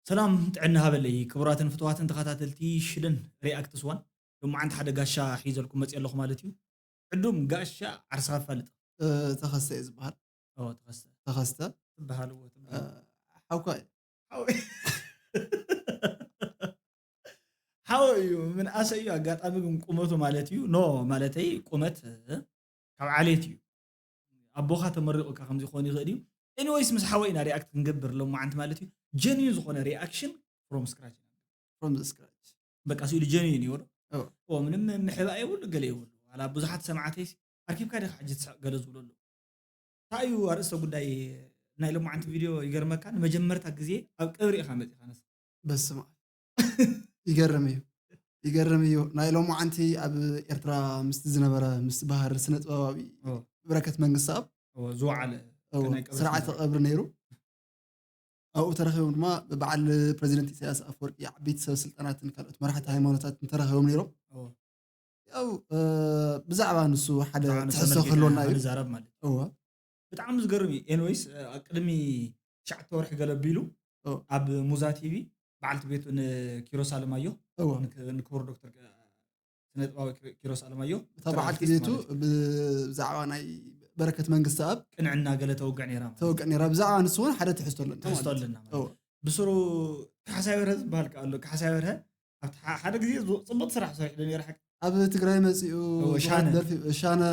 ሰላም ጥዕና ሃበለይ ክቡራትን ፍትዋትን ተኸታተልቲ ሽደን ሪኣክትስ ዋን። ሎማዓንቲ ሓደ ጋሻ ሒዘልኩም መፅእ ኣለኹ ማለት እዩ። ዕዱም ጋሻ ዓርሳ ፋልጥ። ተኸስተ እዩ ዝበሃል። ተኸስተ ትበሃል። ሓውካ ሓወ እዩ። ምንኣሰ እዩ። ኣጋጣሚ ግን ቁመቱ ማለት እዩ ኖ ማለተይ ቁመት ካብ ዓሌት እዩ። ኣቦኻ ተመሪቑካ ከምዚ ክኾን ይኽእል እዩ። ኤኒወይስ ምስ ሓወ ኢና ሪኣክት ክንገብር ሎማዓንቲ ማለት እዩ። ጀኒን ዝኾነ ሪኣክሽን ፍሮም ስክራች። ፍሮም ስክራች በቃ ስኢሉ ጀኒን ይወዶ ምንም ምሕባእ የብሉ ገለ የብሉ። ዋላ ብዙሓት ሰማዕተይሲ ኣርኪብካ ዲኻ ሕጂ ትስሕቕ ገለ ዝብሉ ኣለዉ። እንታይ እዩ ኣርእስተ ጉዳይ ናይ ሎማዓንቲ ቪድዮ? ይገርመካ ንመጀመርታ ግዜ ኣብ ቀብሪ ኢኻ መፂኻ ነስ በስማ ይገርም እዩ። ይገርም እዩ። ናይ ሎማዓንቲ ኣብ ኤርትራ ምስቲ ዝነበረ ምስቲ ባህር ስነ ጥበባዊ በረከት መንግስቲ ኣብ ዝወዓለ ስርዓተ ቀብሪ ነይሩ። ኣብኡ ተረኺቦም ድማ ብበዓል ፕረዚደንት ኢሳያስ ኣፈወርቂ ዓበይቲ ሰብ ስልጣናትን ካልኦት መራሕቲ ሃይማኖታትን ተረኺቦም ነይሮም። ያው ብዛዕባ ንሱ ሓደ ትሕዝቶ ክህልወና እዩ። ዛረብ ማለት እወ ብጣዕሚ ዝገርም እዩ። ኤንወይስ ቅድሚ ትሽዓተ ወርሒ ገለ ኣቢሉ ኣብ ሙዛ ቲቪ በዓልቲ ቤቱ ንኪሮስ ኣለማዮ ንክቡር ዶክተር ስነጥባዊ ኪሮስ ኣለማዮ እታ በዓልቲ ቤቱ ብዛዕባ ናይ በረከት መንግስቲ ኣብ ቅንዕና ገለ ተውግዕ ነራ ተውግዕ ነራ። ብዛዕባ ንሱ እውን ሓደ ትሕዝቶ ኣለና። ትሕዝቶ ኣለና። ብስሩ ካሕሳይ በርሀ ዝበሃል ከ ኣሎ። ካሕሳይ በርሀ ኣብቲ ሓደ ግዜ ጽቡቅ ስራሕ ሰሪሑ ነራ። ሓቂ ኣብ ትግራይ መፂኡ ሻነ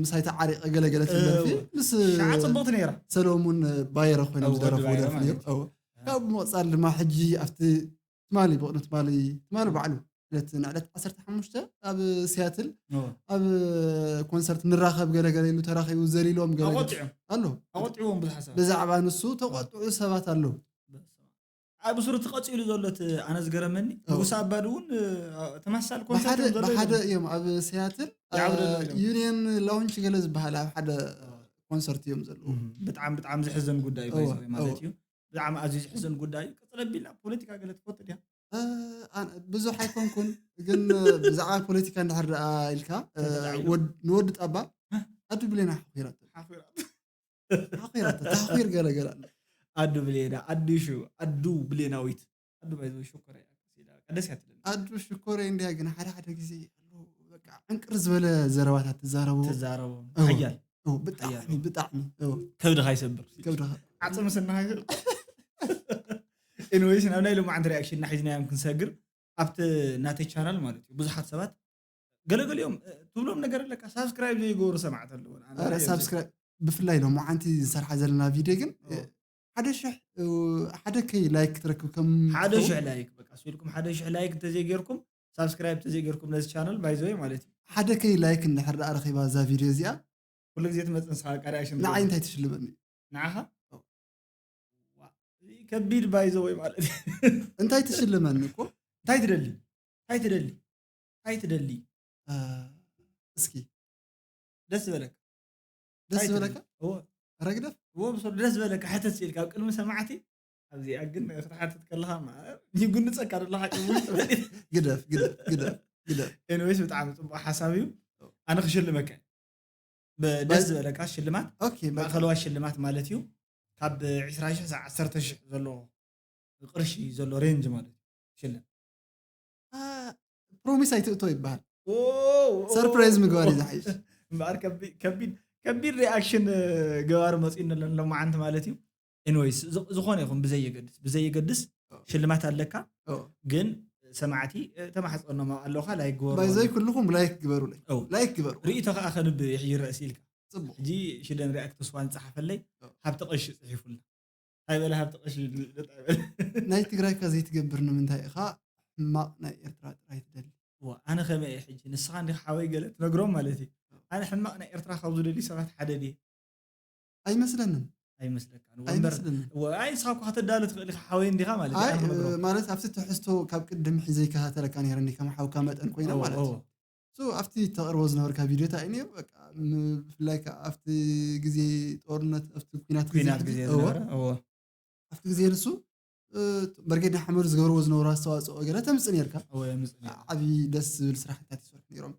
ምሳይ ተዓሪቀ ገለገለት ደርፊ ምስ ሻዓ ጽቡቅቲ ነራ። ሰሎሙን ባየረ ኮይኖም ዝደረፉ ደርፊ ነሩ። ካብ ምቕፃል ድማ ሕጂ ኣብቲ ትማሊ ብቕድሚ ትማሊ ትማሊ ባዕሉ ዕለት ንዕለት ዓሰርተ ሓሙሽተ ኣብ ሲያትል ኣብ ኮንሰርት ንራኸብ ገለገለ ኢሉ ተራኺቡ ዘሊሎም ገለ ኣሎ። ኣቆጢዕዎም ብዙሓት ሰባት ብዛዕባ ንሱ ተቆጥዑ ሰባት ኣለዉ። ኣብ ብስሩ ተቐፂሉ ዘሎ እቲ ኣነ ዝገረመኒ ንጉስ ኣባዲ እውን ተመሳሳሊ ኮንሰርት እዮም ዘለዉ ብሓደ ኢሎም። እዮም ኣብ ሲያትል ይዓብዱ ኣለዉ ኢሎም። ዩኒየን ላውንች ገለ ዝበሃል ኣብ ሓደ ኮንሰርት እዮም ዘለዉ። ብጣዕሚ ብጣዕሚ ዘሕዘን ጉዳይ እዩ እወ፣ ባይዘወይ ማለት እወ። እዩ። ብጣዕሚ ኣዝዩ ዘሕዘን ጉዳይ እዩ። ቀፅለ ቢልና ፖለቲካ ገለ ትፈቱ ድያ? እ፣ ኣነ ብዙሕ ኣይኮንኩን ግን ብዛዕባ ፖለቲካ እንድሕር ደኣ ኢልካ እ፣ ተተላዒሉ? ወድ- ንወዲ ጣባ ኣዱ ብሌና ሓኺራቶ ሓኺራቶ። ሓኺራቶ ተሓኺር ገለ ገለ ኣሎ። ኣዱ ብሌና ኣዱ ሹ ኣዱ ብሌናዊት ኣዱ ባይዘ ሽኮር እያ። ደስ ያትለኒ ኣዱ ሽኮር እንዲያ ግን ሓደ ሓደ ግዜ ኣሎ በቃ ዕንቅር ዝበለ ዘረባታት ትዛረቡ ትዛረቡ እዎ። ሓያል እዎ፣ ብጣዕሚ ሓያል። ብጣዕሚ እዎ። ከብድኻ ይሰብር ከብድኻ ዓፅሚ ስናሃይ ኤኒዌይስ ናብ ናይ ሎማዓንቲ ሪኣክሽን ናሒዝናዮም ክንሰግር ኣብቲ ናተይ ቻናል ማለት እዩ ብዙሓት ሰባት ገለገሊኦም እ፣ ትብሎም ነገር ኣለካ ሳብስክራይብ ዘይገብሩ ሰማዕት ኣለዎ ኣነ ኧረ ላይክ ሳብስክራይብ ብፍላይ ሎማዓንቲ ዝሰርሓ ዘለና ቪድዮ ግን እ፣ ሓደ ሽሕ እ፣ ሓደ ከይ ላይክ ክትረክብ ከም ሓደ ትኸውን? ሽሕ ላይክ በቃ ስኢልኩም ሓደ ሽሕ ላይክ እንተዘይገርኩም ሳብስክራይብ እንተዘይገርኩም ነዚ ቻናል ባይዘወይ ማለት እዩ ሓደ ከይ ላይክ እንድሕር ደኣ ረኺባ እዛ ቪድዮ እዚኣ ኩሉ ግዜ ትመፅእ ንስኻ ቃ ሪኣክሽን ንዓይ እንታይ ትሽልመኒ ንዓኻ ከቢድ ባይዘወይ ማለት እዩ እንታይ ትሽልመኒ እኮ እንታይ ትደሊ እንታይ ትደሊ እንታይ ትደሊ እ፣ እስኪ ደስ ዝበለካ ደስ ዝበለካ እዎ ረግደፍ እዎ ብሶ ደስ ዝበለካ ሕተት ሲልካ ኣብ ቅድሚ ሰማዕቲ ኣብዚኣ ግን ክትሓትት ከለካ ይጉንፀካ ዘለካ ቅድሚ ግደፍ ግደፍ ግደፍ ግደፍ ኤኒዌይስ ብጣዕሚ ፅቡቅ ሓሳብ እዩ ኣነ ክሽልመካ ብ- ደስ ዝበለካ ሽልማት ኦኬ በቃ። ማእኸለዋይ ሽልማት ማለት እዩ ካብ ዕስራ ሺሕ ሳብ ዓሰርተ ሺሕ ዘሎ ቅርሺ ዘሎ ሬንጅ ማለት እዩ ሽልም ፕሮሚስ ኣይትእቶ ይበሃል ሰርፕራይዝ ምግባር እዩ ዝሓይሽ እምበኣር ከቢ- ከቢድ ከቢድ ሪኣክሽን ገባር መፂኡ ኣለና ሎማዓንቲ ማለት እዩ ኤኒዌይስ ዝኾነ ይኹን ብዘየገድስ ብዘየገድስ ሽልማት ኣለካ ግን ሰማዕቲ ተማሕፀኖም ኣለካ ላይክ ግበሩ ባይዘይ ኩልኹም ላይክ ግበሩለይ ላይክ ግበሩ ርእቶ ከዓ ከንብ ይሕጂ ረእሲ ኢልካ ፅቡቅ ሕጂ ሽደን ሪኣክት ስዋን ፀሓፈለይ ሃብቲ ቀሺ ፅሒፉልና ኣይበለ ሃብቲ ቀሺ ናይ ትግራይካ ዘይትገብር ንምንታይ ኢኻ ሕማቕ ናይ ኤርትራ ጥራይ ትደሊ ኣነ ከመይ እየ ሕጂ ንስኻ እንዲኻ ሓወይ ገለ ትነግሮም ማለት እዩ ኣነ ሕማቕ ናይ ኤርትራ ካብ ዝደልዩ ሰባት ሓደ ድየ ኣይመስለንን ኣይመስለካን ወንበር ኣይመስለንን ወ- ኣይ ንስኻ እኳ ከተዳሉ ትኽእል ኢኻ ሓወይ እንዲኻ ማለት እዩ ኣይ ኣነ ክነግሮም። ማለት ኣብቲ ትሕዝቶ ካብ ቅድም ሒዘ ይከታተለካ ነይረኒ ከም ሓውካ መጠን ኮይነ እወ፣ ማለት እዩ እወ። So ኣብቲ ተቕርቦ ዝነበርካ ቪድዮታ እዩ ነይሩ በቃ ም- ብፍላይ ከዓ ኣብቲ ግዜ ጦርነት ኣብቲ ኩናት ግዜ ኩናት ግዜ እወ። ዝነበረ እወ። ኣብቲ ግዜ ንሱ በርጌድ ንሓመዱ ዝገብርዎ ዝነበሩ ኣስተዋፅኦ ገለ ተምፅእ ነርካ ዓብዪ ደስ ዝብል ስራሕታት ይሰርሑ ነይሮም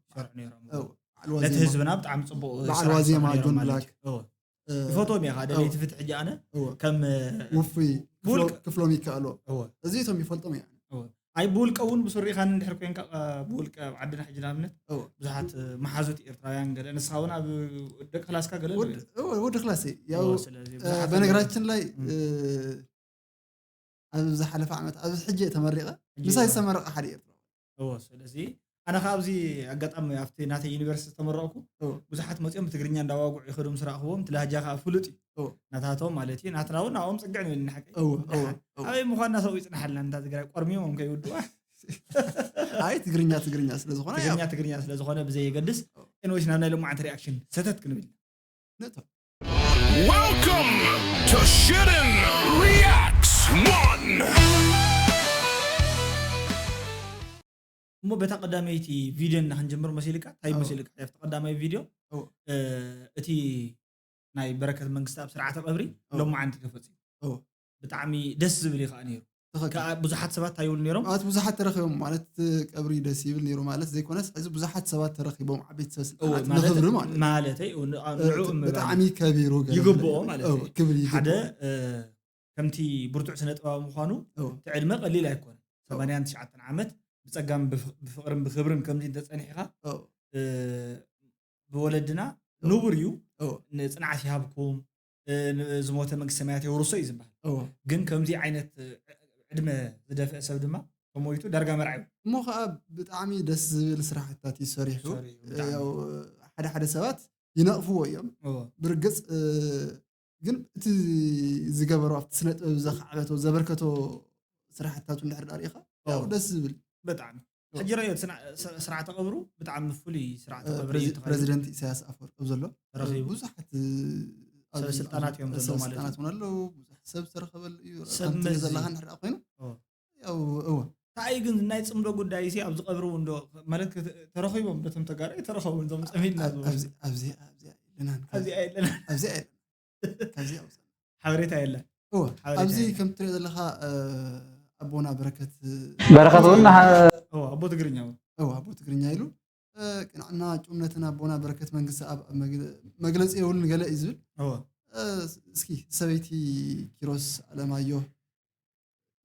ነቲ ህዝብና ብጣዕሚ ፅቡቅ በዓል ዋዜማ ጆን ብላክ ይፈትዎም እየ ከዓ ደለይቲ ፍትሒ ሕጂ ኣነ ከም ውፉይ ብውልቀ- ክፍሎም ይከኣሎ። እወ፣ እዚቶም ይፈልጦም እያ። እወ። ኣይ ብውልቀ እውን ብሱር ኢኻ እንድሕር ኮይንካ፣ እ፣ ብውልቀ ኣብ ዓድና ሕጂ ንኣብነት እወ። ብዙሓት፣ እ፣ መሓዙት ኤርትራውያን ገለ፣ ንስኻ እውን ኣብ ደቂ ክላስካ ገለ ኣሎ ወድ- እወ፣ ወዲ ክላሰይ ያው እወ፣ ስለዚ እ፣ ብዙሓት በነገራችን ላይ እም። እ፣ ኣብ ዝሓለፈ ዓመት ኣብዚ ሕጂ እየ ተመሪቐ። ሕጂ ምሳይ እየ ዝተመረቐ ሓደ ኤርትራ። እወ፣ ስለዚ ኣነ ከዓ ኣብዚ ኣጋጣሚ ኣብቲ ናተይ ዩኒቨርሲቲ ዝተመረቕኩ እወ። ብዙሓት መፂኦም ብትግርኛ እንዳዋጉዕ ይኸዱ ምስ ረኣኽዎም፣ እቲ ላህጃ ከዓ ፍሉጥ እዩ እወ። ናታቶም ማለት እዩ። ናትና እውን ናብኦም ፅግዕ ንብል ንሓቀይ እወ፣ እወ፣ እወ። ኣበይ ምኳንና ሰብኡ ይፅናሓልና፣ እንታ ትግራይ ቆርሚሞም ከይውድዋ ኣይ ትግርኛ ትግርኛ ስለ ዝኾነ ያው ትግርኛ ትግርኛ ስለ ዝኾነ ብዘየገድስ። ኤንወይስ ናብ ናይ ሎማዓንቲ ሪኣክሽን ሰተት ክንብል ኢና። ነእቶ። Welcome to Shitten Reacts One. እሞ በታ ቀዳመይቲ ቪድዮ እና ክንጀምር መሲልካ እንታይ እወ። መሲልካ ኣብቲ ቀዳማይ ቪድዮ እወ። እ፣ እቲ ናይ በረከት መንግስቲ ኣብ ስርዓተ ቀብሪ እወ። ሎማዓንቲ ተፈፂሙ። እወ። ብጣዕሚ ደስ ዝብል እዩ ከዓ ነይሩ። ትኽክል። ከዓ ብዙሓት ሰባት እንታይ ይብሉ ነይሮም? ማለት ብዙሓት ተረኺቦም ማለት እቲ ቀብሪ ደስ ይብል ነይሩ ማለት ዘይኮነስ ሕዚ ብዙሓት ሰባት ተረኺቦም ዓበይቲ ሰብ እወ፣ ስልጣናት ማለት ንኽብሪ ማለት እዩ። ማለተይ እው፣ ን- እ፣ ንዕኡ ምባል ብጣዕሚ ከቢሩ ገለ ይግብኦ ገለ ማለት እው፣ እዩ። ክብሪ ሓደ ይግብኦ። እ፣ ከምቲ ብርቱዕ ስነ ጥበባዊ ምዃኑ እው፣ እቲ ዕድመ ቀሊል ኣይኮነ። ሰማንያን ትሽዓተን ዓመት ብፀጋም ብፍ- ብፍቕርን ብክብርን ከምዚ እንተፀኒሕካ እው፣ እ፣ ብወለድና እው፣ ንቡር እዩ። እው፣ ንፅንዓት ይሃብኩም፣ እ፣ ንዝሞተ መንግስቲ ሰማያት የውርሶ እዩ ዝበሃል። እው። ግን ከምዚ ዓይነት እ፣ ዕድመ ዝደፍአ ሰብ ድማ ተሞይቱ ዳርጋ መርዓዩ እሞ ከዓ ብጣዕሚ ደስ ዝብል ስራሕታት እዩ ሰሪሑ። ሰሪሑ፣ ብጣዕሚ። ያው ሓደ ሓደ ሰባት ይነቕፍዎ እዮም። እዎ። ብርግፅ እ፣ ግን እቲ ዝገበሮ ኣብቲ ስነ ጥበብ ዘኻዕበቶ ዘበርከቶ ስራሕታቱ እንድሕር ዳርኢኻ ያው እዎ። ደስ ዝብል ብጣዕሚ እዎ። ሕጂ ረዮ ስርዓተ ቀብሩ ብጣዕሚ ፍሉይ ስርዓተ እ፣ ቀብሪ ፕሬዚ- እዩ ተባሂሉ። ፕሬዚደንት ኢሳያስ ኣፈወርቂ ኣብ ዘሎ ተረኺቡ። ብዙሓት እ፣ ሰብ ኣብዚ- ስልጣናት እዮም ሰብ ዘለዉ ማለት ስልጣናት እዩ። እውን ኣለዉ። ብዙሕ ሰብ ዝተረኸበሉ እዩ። ሰብ ከምቲ ትሪኦ መዚ- ዘለኻ እንድሕር ኮይኑ እዎ። ያው እዎ። እንታይ ግን ናይ ፅምዶ ጉዳይ ሲ ኣብዚ ቀብሪ እውን ዶ ማለት ክተ- ተረኺቦም ነቶም ተጋሩ ተረኸቡ እዞም ፀሚድና ኣብ- ዝብሉ። ኣብዚ ኣብዚ ኣብዚ ኣይለናን ኣብዚ ኣይለና ኣብዚ ኣይለናን ካብዚ ኣውፅእ ሓበሬታ የለን። እዎ ሓበሬታ ኣብዚ የለን። ከም ትሪኦ ዘለኻ እ፣ ኣቦና በረከት እ፣ በረከት እውን ንሓ- እዎ፣ ኣቦ ትግርኛ እውን። እዎ ኣቦ ትግርኛ ኢሉ እ፣ ቅንዕና ጭውነትን ኣቦና በረከት መንግስቲ ኣብ ኣብ መግለ- መግለፂ የብሉን ገለ እዩ ዝብል። እዎ። እ፣ እስኪ ሰበይቲ ኪሮስ ኣለማዮ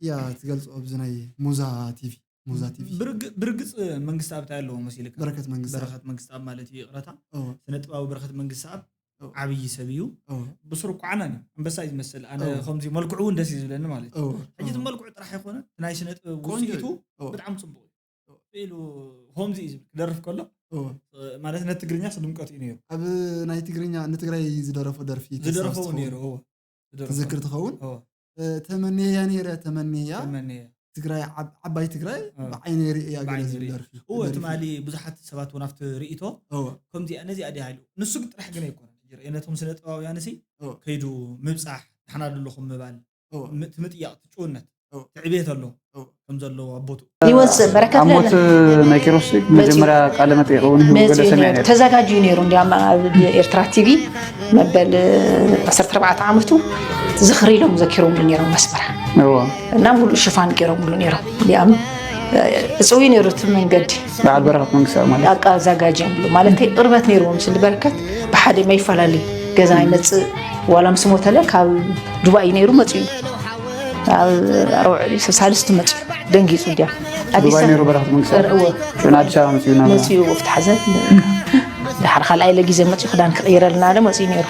እያ ትገልፆ ኣብዚ ናይ ሙዛ ቲቪ ሙዛ ቲቪ ብርግ- ብርግፅ መንግስቲ ኣብ እንታይ ኣለዎ መሲልካ? በረከት መንግስቲ በረከት መንግስቲ ኣብ ማለት እዩ፣ ይቕረታ። እዎ ስነ ጥበባዊ በረከት መንግስቲ ኣብ እዎ። ዓብዪ ሰብ እዩ። እዎ ብስሩ እኮ ዓናን እዩ፣ ኣንበሳ እዩ ዝመስል። ኣነ እዎ። ከምዚ መልክዑ እውን ደስ እዩ ዝብለኒ ማለት እዩ። እዎ ሕጂ እቲ እዎ መልክዑ ጥራሕ ኣይኮነ፣ እቲ ናይ ስነ ጥበብ ቆንጆ ውፅኢቱ እዩ። እዎ። ብጣዕሚ ፅቡቅ እዩ። ኢሉ ከምዚ እዩ ዝብል ክደርፍ ከሎ እዎ ማለት ነቲ ትግርኛ ስድምቀት እዩ ነይሩ። ኣብ ናይ ትግርኛ ንትግራይ ዝደረፎ ደርፊ ዝደረፈ ተስታውስ እውን ትኸውን። ነይሩ። እዎ፣ ዝደረፎ። ትዝክር ትኸውን እዎ። እ፣ ተመንየያ ነይረ ተመንየያ ተመንየ። ትግራይ ዓብ- ዓባይ ትግራይ እዎ። ብዓይነይ ርእ እያ ገለ ብዓይነይ ዝብል ርእ። ደርፊ እዎ ደርፊ። ትማሊ ብዙሓት ሰባት እውን ኣብቲ ርእይቶ እዎ ከምዚኣ ነዚኣ ድያ ኢሉ። ንሱ ግን ጥራሕ ግን ኣይኮነን ሕጂ ርእ ነቶም ስነ ጥበባውያን ሲ እዎ ከይዱ ምብፃሕ ንሕና ደለኹም ምባል እዎ ም- እቲ ምጥያቕ እቲ ጭውነት እዎ እቲ ዕቤት ኣሎ እዎ ከም ዘለዎ ኣቦቱ ይወፅእ በረከት ኣብ ሞት ለለ- ናይ ኪሮስ መጀመርያ ቃለ መጠይቅ እውን ገለ መፅኡ ሰሚዐ ነይሩ። ነይረ። ተዘጋጅዩ ነይሩ። እንዲያም ኣብ ኤርትራ ቲቪ መበል ዓሰርተ ኣርባዕተ ዓመቱ ዝኽሪ ኢሎም ዘኪሮምሉ ነይሮም ኣስመራ እዎ። እና ሙሉእ ሽፋን ገይሮምሉ ነይሮም። እንዲያም እፅዊ ነይሩ እቲ መንገዲ በዓል በረኸት መንግስቲ ማለት ኣቃ ኣዘጋጅዮምሉ ማለት ቅርበት ነይርዎም ስል በረከት ብሓደ መይፈላለዩ ገዛ ይመፅእ ዋላ ምስ ሞተለ ካብ ዱባይ ነይሩ መፅኡ ኣብ ኣርባዕ ሳልስቲ መፅኡ ደንጊፁ እንዲያም ኣዲስ ዱባይ ነይሩ በረኸት መንግስቲ እዎ ሽዑ ኣዲስ ኣበባ መፅኡ ናብ መፅኡ ኣብቲ ሓዘን ድሓር ካልኣይ ለጊዜ መፅኡ ክዳን ክቕይረልና ለ መፅኡ ነይሩ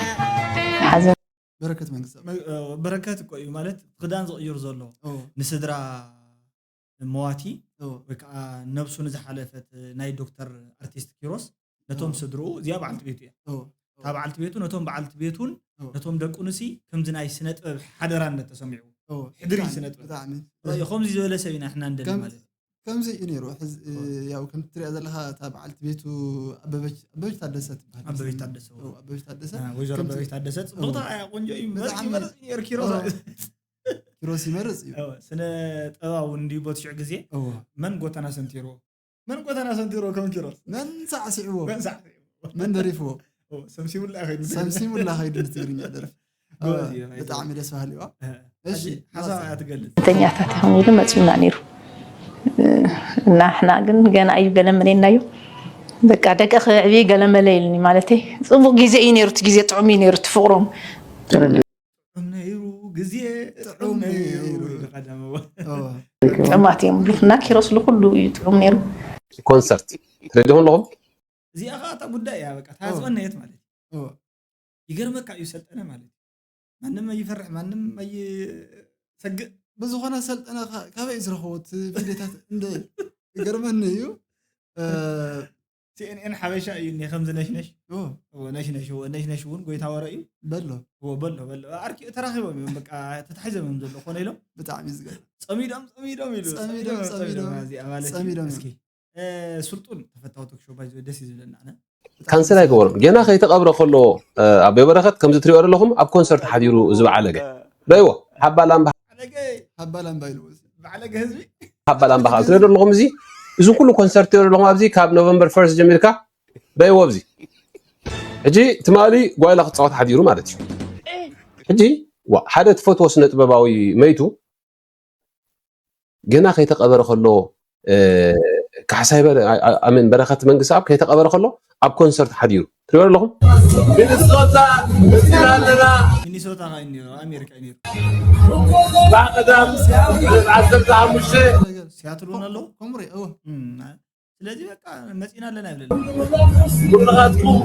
ሓዘን በረከት መንግስቲ መ- እ፣ በረከት እኮ እዩ ማለት ክዳን ዝቕይር ዘሎ እዎ ንስድራ መዋቲ እዎ ወይ ከዓ ነብሱ ንዝሓለፈት ናይ ዶክተር ኣርቲስት ኪሮስ ነቶም እዎ። ስድርኡ እዚኣ በዓልቲ ቤቱ እያ። እዎ እታ በዓልቲ ቤቱ ነቶም በዓልቲ ቤቱን እዎ ነቶም ደቁንሲ ከምዚ ናይ ስነ ጥበብ ሓደራነት ተሰሚዑ እዎ ሕድሪ ብጣዕሚ- ስነ ጥበብ ብጣዕሚ ራእዩ ከምዚ ዝበለ ሰብ ኢና ንሕና እንደሊ ከም- ማለት እዩ። ከምዚ እዩ ነይሩ ሕዚ እ፣ ያው ከም ትሪኣ ዘለካ እታ በዓልቲ ቤቱ ኣበበች ኣበበች ታደሰ ትበሃል ኣበበች ታደሰ እዎ፣ ኣበበች ታደሰ እ፣ ወይዘሮ ከምዚ- ኣበበች ታደሰ እዎ። ፅቡቅታ እያ ቆንጆ እዩ መርፅ ብጣዕሚ- ይመርፅ ነይሩ ኪሮስ እዎ። ኪሮስ ይመርፅ እዩ እዎ፣ ስነ ጥበባዊ እንዲ ቦትሽዕ ግዜ እዎ መን ጎተና ሰንቲርዎ መን ጎተና ሰንቲርዎ ከም ኪሮስ መን ሳዕሲዕዎ መን ሳዕ መን ደሪፍዎ እዎ፣ ሰምሲሙላ ከይዱ ሰምሲሙላ ከይዱ ንትግርኛ ደርፊ ጎበዝ እዩ፣ ብጣዕሚ ደስ ባህሊ ዋ እ፣ እሺ ሓሳብ እያ ትገልጽ ተኛታት ይኸውን ኢሉ መፅኡና ነይሩ እና ሕና ግን ገና እዩ ገለ መለናዮ በቃ ደቂ ክዕብይ ገለ መለ ኢልኒ ማለተይ ፅቡቅ ግዜ እዩ ነይሩ እቲ ግዜ ጥዑም እዩ ነይሩ እቲ ፍቅሮም ነይሩ ግዜ ጥዑም ነይሩ። ነይሩ ኢሉ ቀደም እዋን። ኦ፣ ጥዑማት እዮም። እና ኪሮስ ንኩሉ እዩ ጥዑም ነይሩ። ኮንሰርት ትረድኹም ኣለኹም እዚኣ ከዓ እታ ጉዳይ እያ በቃ ታዝቐነየት ማለት እዩ። ኦ። ይገርመካ እዩ ሰልጠነ ማለት እዩ። ማንም ኣይፈርሕ ማንም ኣይሰግእ። ብዝኾነ ሰልጠነ ካ- ካበይ ዝረኸቦ እቲ ቪዲዮታት እንደ ይገርመኒ እዩ። እ፣ ሲኤንኤን ሓበሻ እዩ እኒ ከምዚ ነሽነሽ ኦ፣ እዎ፣ ነሽነሽ እዎ፣ ነሽነሽ እውን ጎይታ ወረ እዩ። በሎ እዎ፣ በሎ በሎ ኣርኪ ተራኺቦም እዮም በቃ ተታሒዞም እዮም ዘሎ ኮነ ኢሎም ብጣዕሚ ዝገርም። ጸሚዶም ጸሚዶም ኢሉ ጸሚዶም፣ ጸሚዶም። እዚኣ ማለት እዩ። ጸሚዶም እዮም። እስኪ እ፣ ስልጡን ተፈታዊ ቶክሾ ባይዞ ደስ እዩ ዝብለና ኣነ። ካንስል ኣይገበሮም ገና ከይተቐብረ ከሎ ኣቤ በረኸት ከምዚ ትሪኦ ዘለኹም ኣብ ኮንሰርት ሓዲሩ እዚ በዓለገ ረይዎ ሓባ ላምባ ባዕለገይ ሓባ ላምባ ኢሉ ባዕለገ ህዝቢ ሓባ ላምባ ከዓ ትሪኦ ዘለኹም እዚ እዚ ኩሉ ኮንሰርት ትሪኦ ዘለኹም ኣብዚ ካብ ኖቨምበር ፈርስት ጀሚርካ ረይዎ ኣብዚ ሕጂ ትማሊ ጓይላ ክፃወት ሓዲሩ ማለት እዩ ሕጂ ዋ ሓደ ትፈትዎ ስነ ጥበባዊ መይቱ ገና ከይተቐበረ ከሎ ካሕሳይ ኣሜን በረኸት መንግስቲ ኣብ ከይተቐበረ ከሎ ኣብ ኮንሰርት ሓዲሩ ትሪኦ ኣለኹም ሚኒሶታ መፂና ኣለና ሚኒሶታ ካ ነሩ ኣሜሪካ እዩ ነሩ ባዕ ቀዳም ዓሰርተ ሓሙሽተ ሲያትል እውን ኣለዉ ከምሪ እወ እም፣ ስለዚ በቃ መፂና ኣለና ይብለና ኩልኻትኩም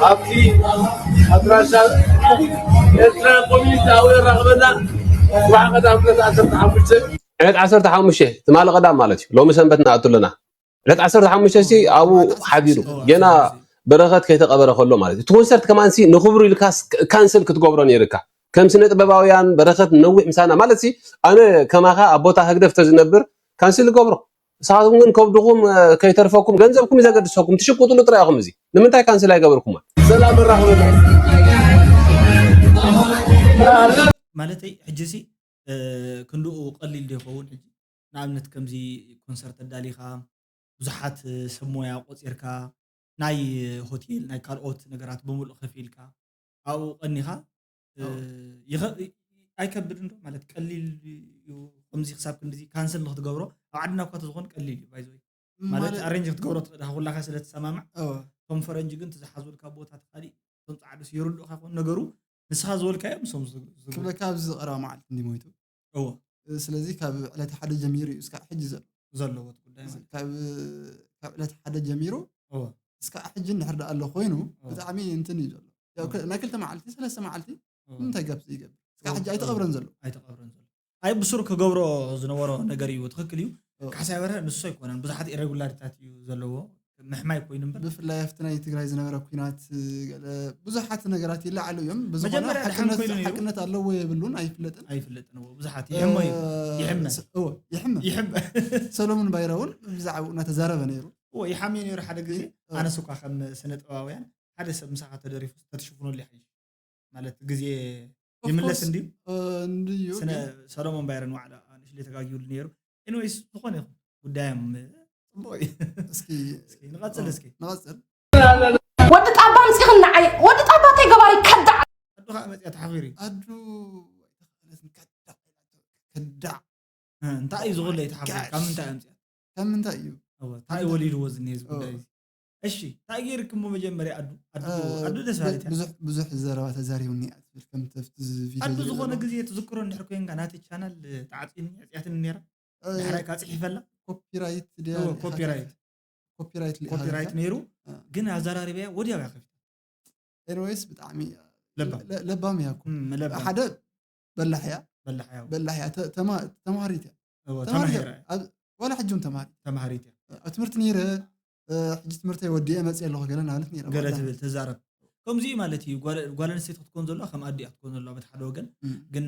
ኣብቲ ኣድራሻ ኤርትራ ኮሚኒቲ ኣብኡ የራኽበና ባዕ ቀዳም ዓሰርተ ሓሙሽተ ዕለት ዓሰርተ ሓሙሽተ ትማሊ ቀዳም ማለት እዩ ሎሚ ሰንበት ንኣቱ ኣለና ዕለት ዓሰርተ ሓሙሽተ ሲ ኣብኡ ሓዲሩ ገና በረኸት ከይተቐበረ ከሎ ማለት እዩ እቲ ኮንሰርት ከማን ሲ ንክብሩ ኢልካ ካንስል ክትገብሮ ነይርካ ከም ስነ ጥበባውያን በረኸት ነዊሕ ምሳና ማለት ሲ ኣነ ከማኻ ኣብ ቦታ ህግደፍ ተዝነብር ካንስል ገብሮ ንስኻትኩም ግን ከብድኹም ከይተርፈኩም ገንዘብኩም እዩ ዘገድሰኩም ትሽቁጥሉ ጥራይ ኢኹም እዚ ንምንታይ ካንስል ኣይገበርኩማ ሰላም ራኽበና ማለተይ ሕጂ ሲ ክንድኡ ቀሊል ዶ ይኸውን ሕጂ ንኣብነት ከምዚ ኮንሰርት ኣዳሊኻ ብዙሓት ሰብ ሞያ ቆፂርካ ናይ ሆቴል ናይ ካልኦት ነገራት ብምሉእ ከፊልካ ኣብኡ ቀኒኻ ኣይከብድን ዶ ማለት ቀሊል እዩ ከምዚ ክሳብ ክንድዚ ካንስል ንክትገብሮ ኣብ ዓድና እኳ ተዝኾን ቀሊል እዩ ባይዘ ማለት ኣሬንጅ ክትገብሮ ትኽእል ኩላካ ስለ ትሰማማዕ እወ ከም ፈረንጂ ግን ትዝሓዙልካ ቦታ ተካሊእ ከም ፃዕዱስ የርድኡካ ይኮን ነገሩ ንስኻ ዝበልካዮ ምሶም ክብለካ ኣብዚ ዝቀረባ መዓልቲ እንዲ ሞይቱ እዎ ስለዚ ካብ ዕለት ሓደ ጀሚሩ እዩ እስካብ ሕጂ ዘሎ ዘለዎ እቲ ጉዳይ ማለት ካብ ካብ ዕለት ሓደ ጀሚሩ እዎ እስካብ ሕጂ እንድሕር ደኣ ኣሎ ኮይኑ ብጣዕሚ እንትን እዩ ዘሎ ያው ከ- ናይ ክልተ መዓልቲ ሰለስተ መዓልቲ እዎ። እንታይ ጋብስ ይገብር እስካብ ሕጂ ኣይተቐብረን ዘሎ ኣይተቐብረን ዘሎ ኣይ ብሱር ክገብሮ ዝነበሮ ነገር እዩ ትኽክል እዩ እዎ። ካሕሳይ በርሀ ንሱ ኣይኮነን ብዙሓት ኢሬጉላሪታት እዩ ዘለዎ ምሕማይ ኮይኑ እምበር ብፍላይ ኣብቲ ናይ ትግራይ ዝነበረ ኩናት ገለ ብዙሓት ነገራት ይለዓሉ እዮም ብዝኾነ መጀመርያ ድሓን ሓቅነት- ኮይኑ ነይሩ። ሓቅነት ኣለዎ የብሉን ኣይፍለጥን ኣይፍለጥን እዎ ብዙሓት ይሕሞ እዩ ይሕመ። ስ- እወ፣ ይሕመ ይሕመ ሰሎሙን ባይረ እውን ብዛዕባኡ እናተዛረበ ነይሩ እዎ ይሓምዮ ነይሩ ሓደ ግዜ እዎ። ኣነስ እኳ ከም ስነ ጥበባውያን ሓደ ሰብ ምሳኻ ተደሪፉ ተትሽፍነሉ ይሓይሽ ማለት ግዜ ይምለስ እንድዩ እንድዩ ስነ ሰሎሞን ባይረን ዋዕላ ንእሽለ ተጋጊሉ ነይሩ ኤኒዌይስ ዝኾነ ይኹን ጉዳዮም ፅቡቅ እዩ እስኪ እስኪ ንቐፅል እስኪ ንቐፅል ወዲ ጣባ ኣምፂኽን ንዓይ ወዲ ጣባ ተይ ገባሪ ከዳዕ ኣዱ ከዓ መፅያ ተሓኺሩ እዩ ኣዱ ኣይተኽእለትን ከዳዕ ከዳዕ እ፣ እንታይ እዩ ዝኽእሎ እዩ ተሓኺሩ ካብ ምንታይ ኣምፅያ ካብ ምንታይ እዩ እወ፣ እንታይ እዩ ወሊድዎ ዝኒሄ እዚ ጉዳይ እዚ እሺ እንታይ ገይርክሞ መጀመርያ ኣዱ ኣዱ ኣዱ ደስ ባሃሊት እያ ብዙሕ ብዙሕ ዘረባ ተዛሪቡኒ እያ ትብል ከምቲ ኣብቲ ቪድዮ ኣዱ ዝሪኦ ዝኾነ ዘለኹ። ግዜ ትዝክሮ እንድሕር ኮይንካ ናተይ ቻናል ተዓፂኒ ዕፅያትኒ ነይራ እ፣ ድሕራይ ካፅሒፈላ ኮፒራይት ድያ እወ፣ ኢኻ ኮፒራይት። ከፊታ? ኮፒራይት ሊ- ኮፒራይት ኢኻ ነይሩ እ። ግን ኣዘራሪባያ ወዲያው እያ ከፊታ ኤኒዌይስ ብጣዕሚ ለባም። ለ- ለባም እያ እኮ እም፣ ለባም ሓደ በላሕ እያ በላሕ ያው በላሕ እያ ተ- ተማ- ተማሃሪት እያ እወ፣ ተማሃሪት ተማሂራ እያ ኣብ- ዋላ ሕጂ እውን ተማሃሪት ተማሃሪት እያ ኣብ ትምህርቲ ነይረ እ፣ ሕጂ ትምህርተይ ወዲኤ መፅእ ኣለኹ ገለ ናበለት ነይረ ገለ በላሕ። ትብል ትዛረብ ከምዚ እዩ ማለት እዩ ጓል ጓል ኣንስተይቲ ክትኮን ዘለዋ ከም ኣዲኣ ክትኮን ዘለዋ በቲ ሓደ ወገን እም። ግን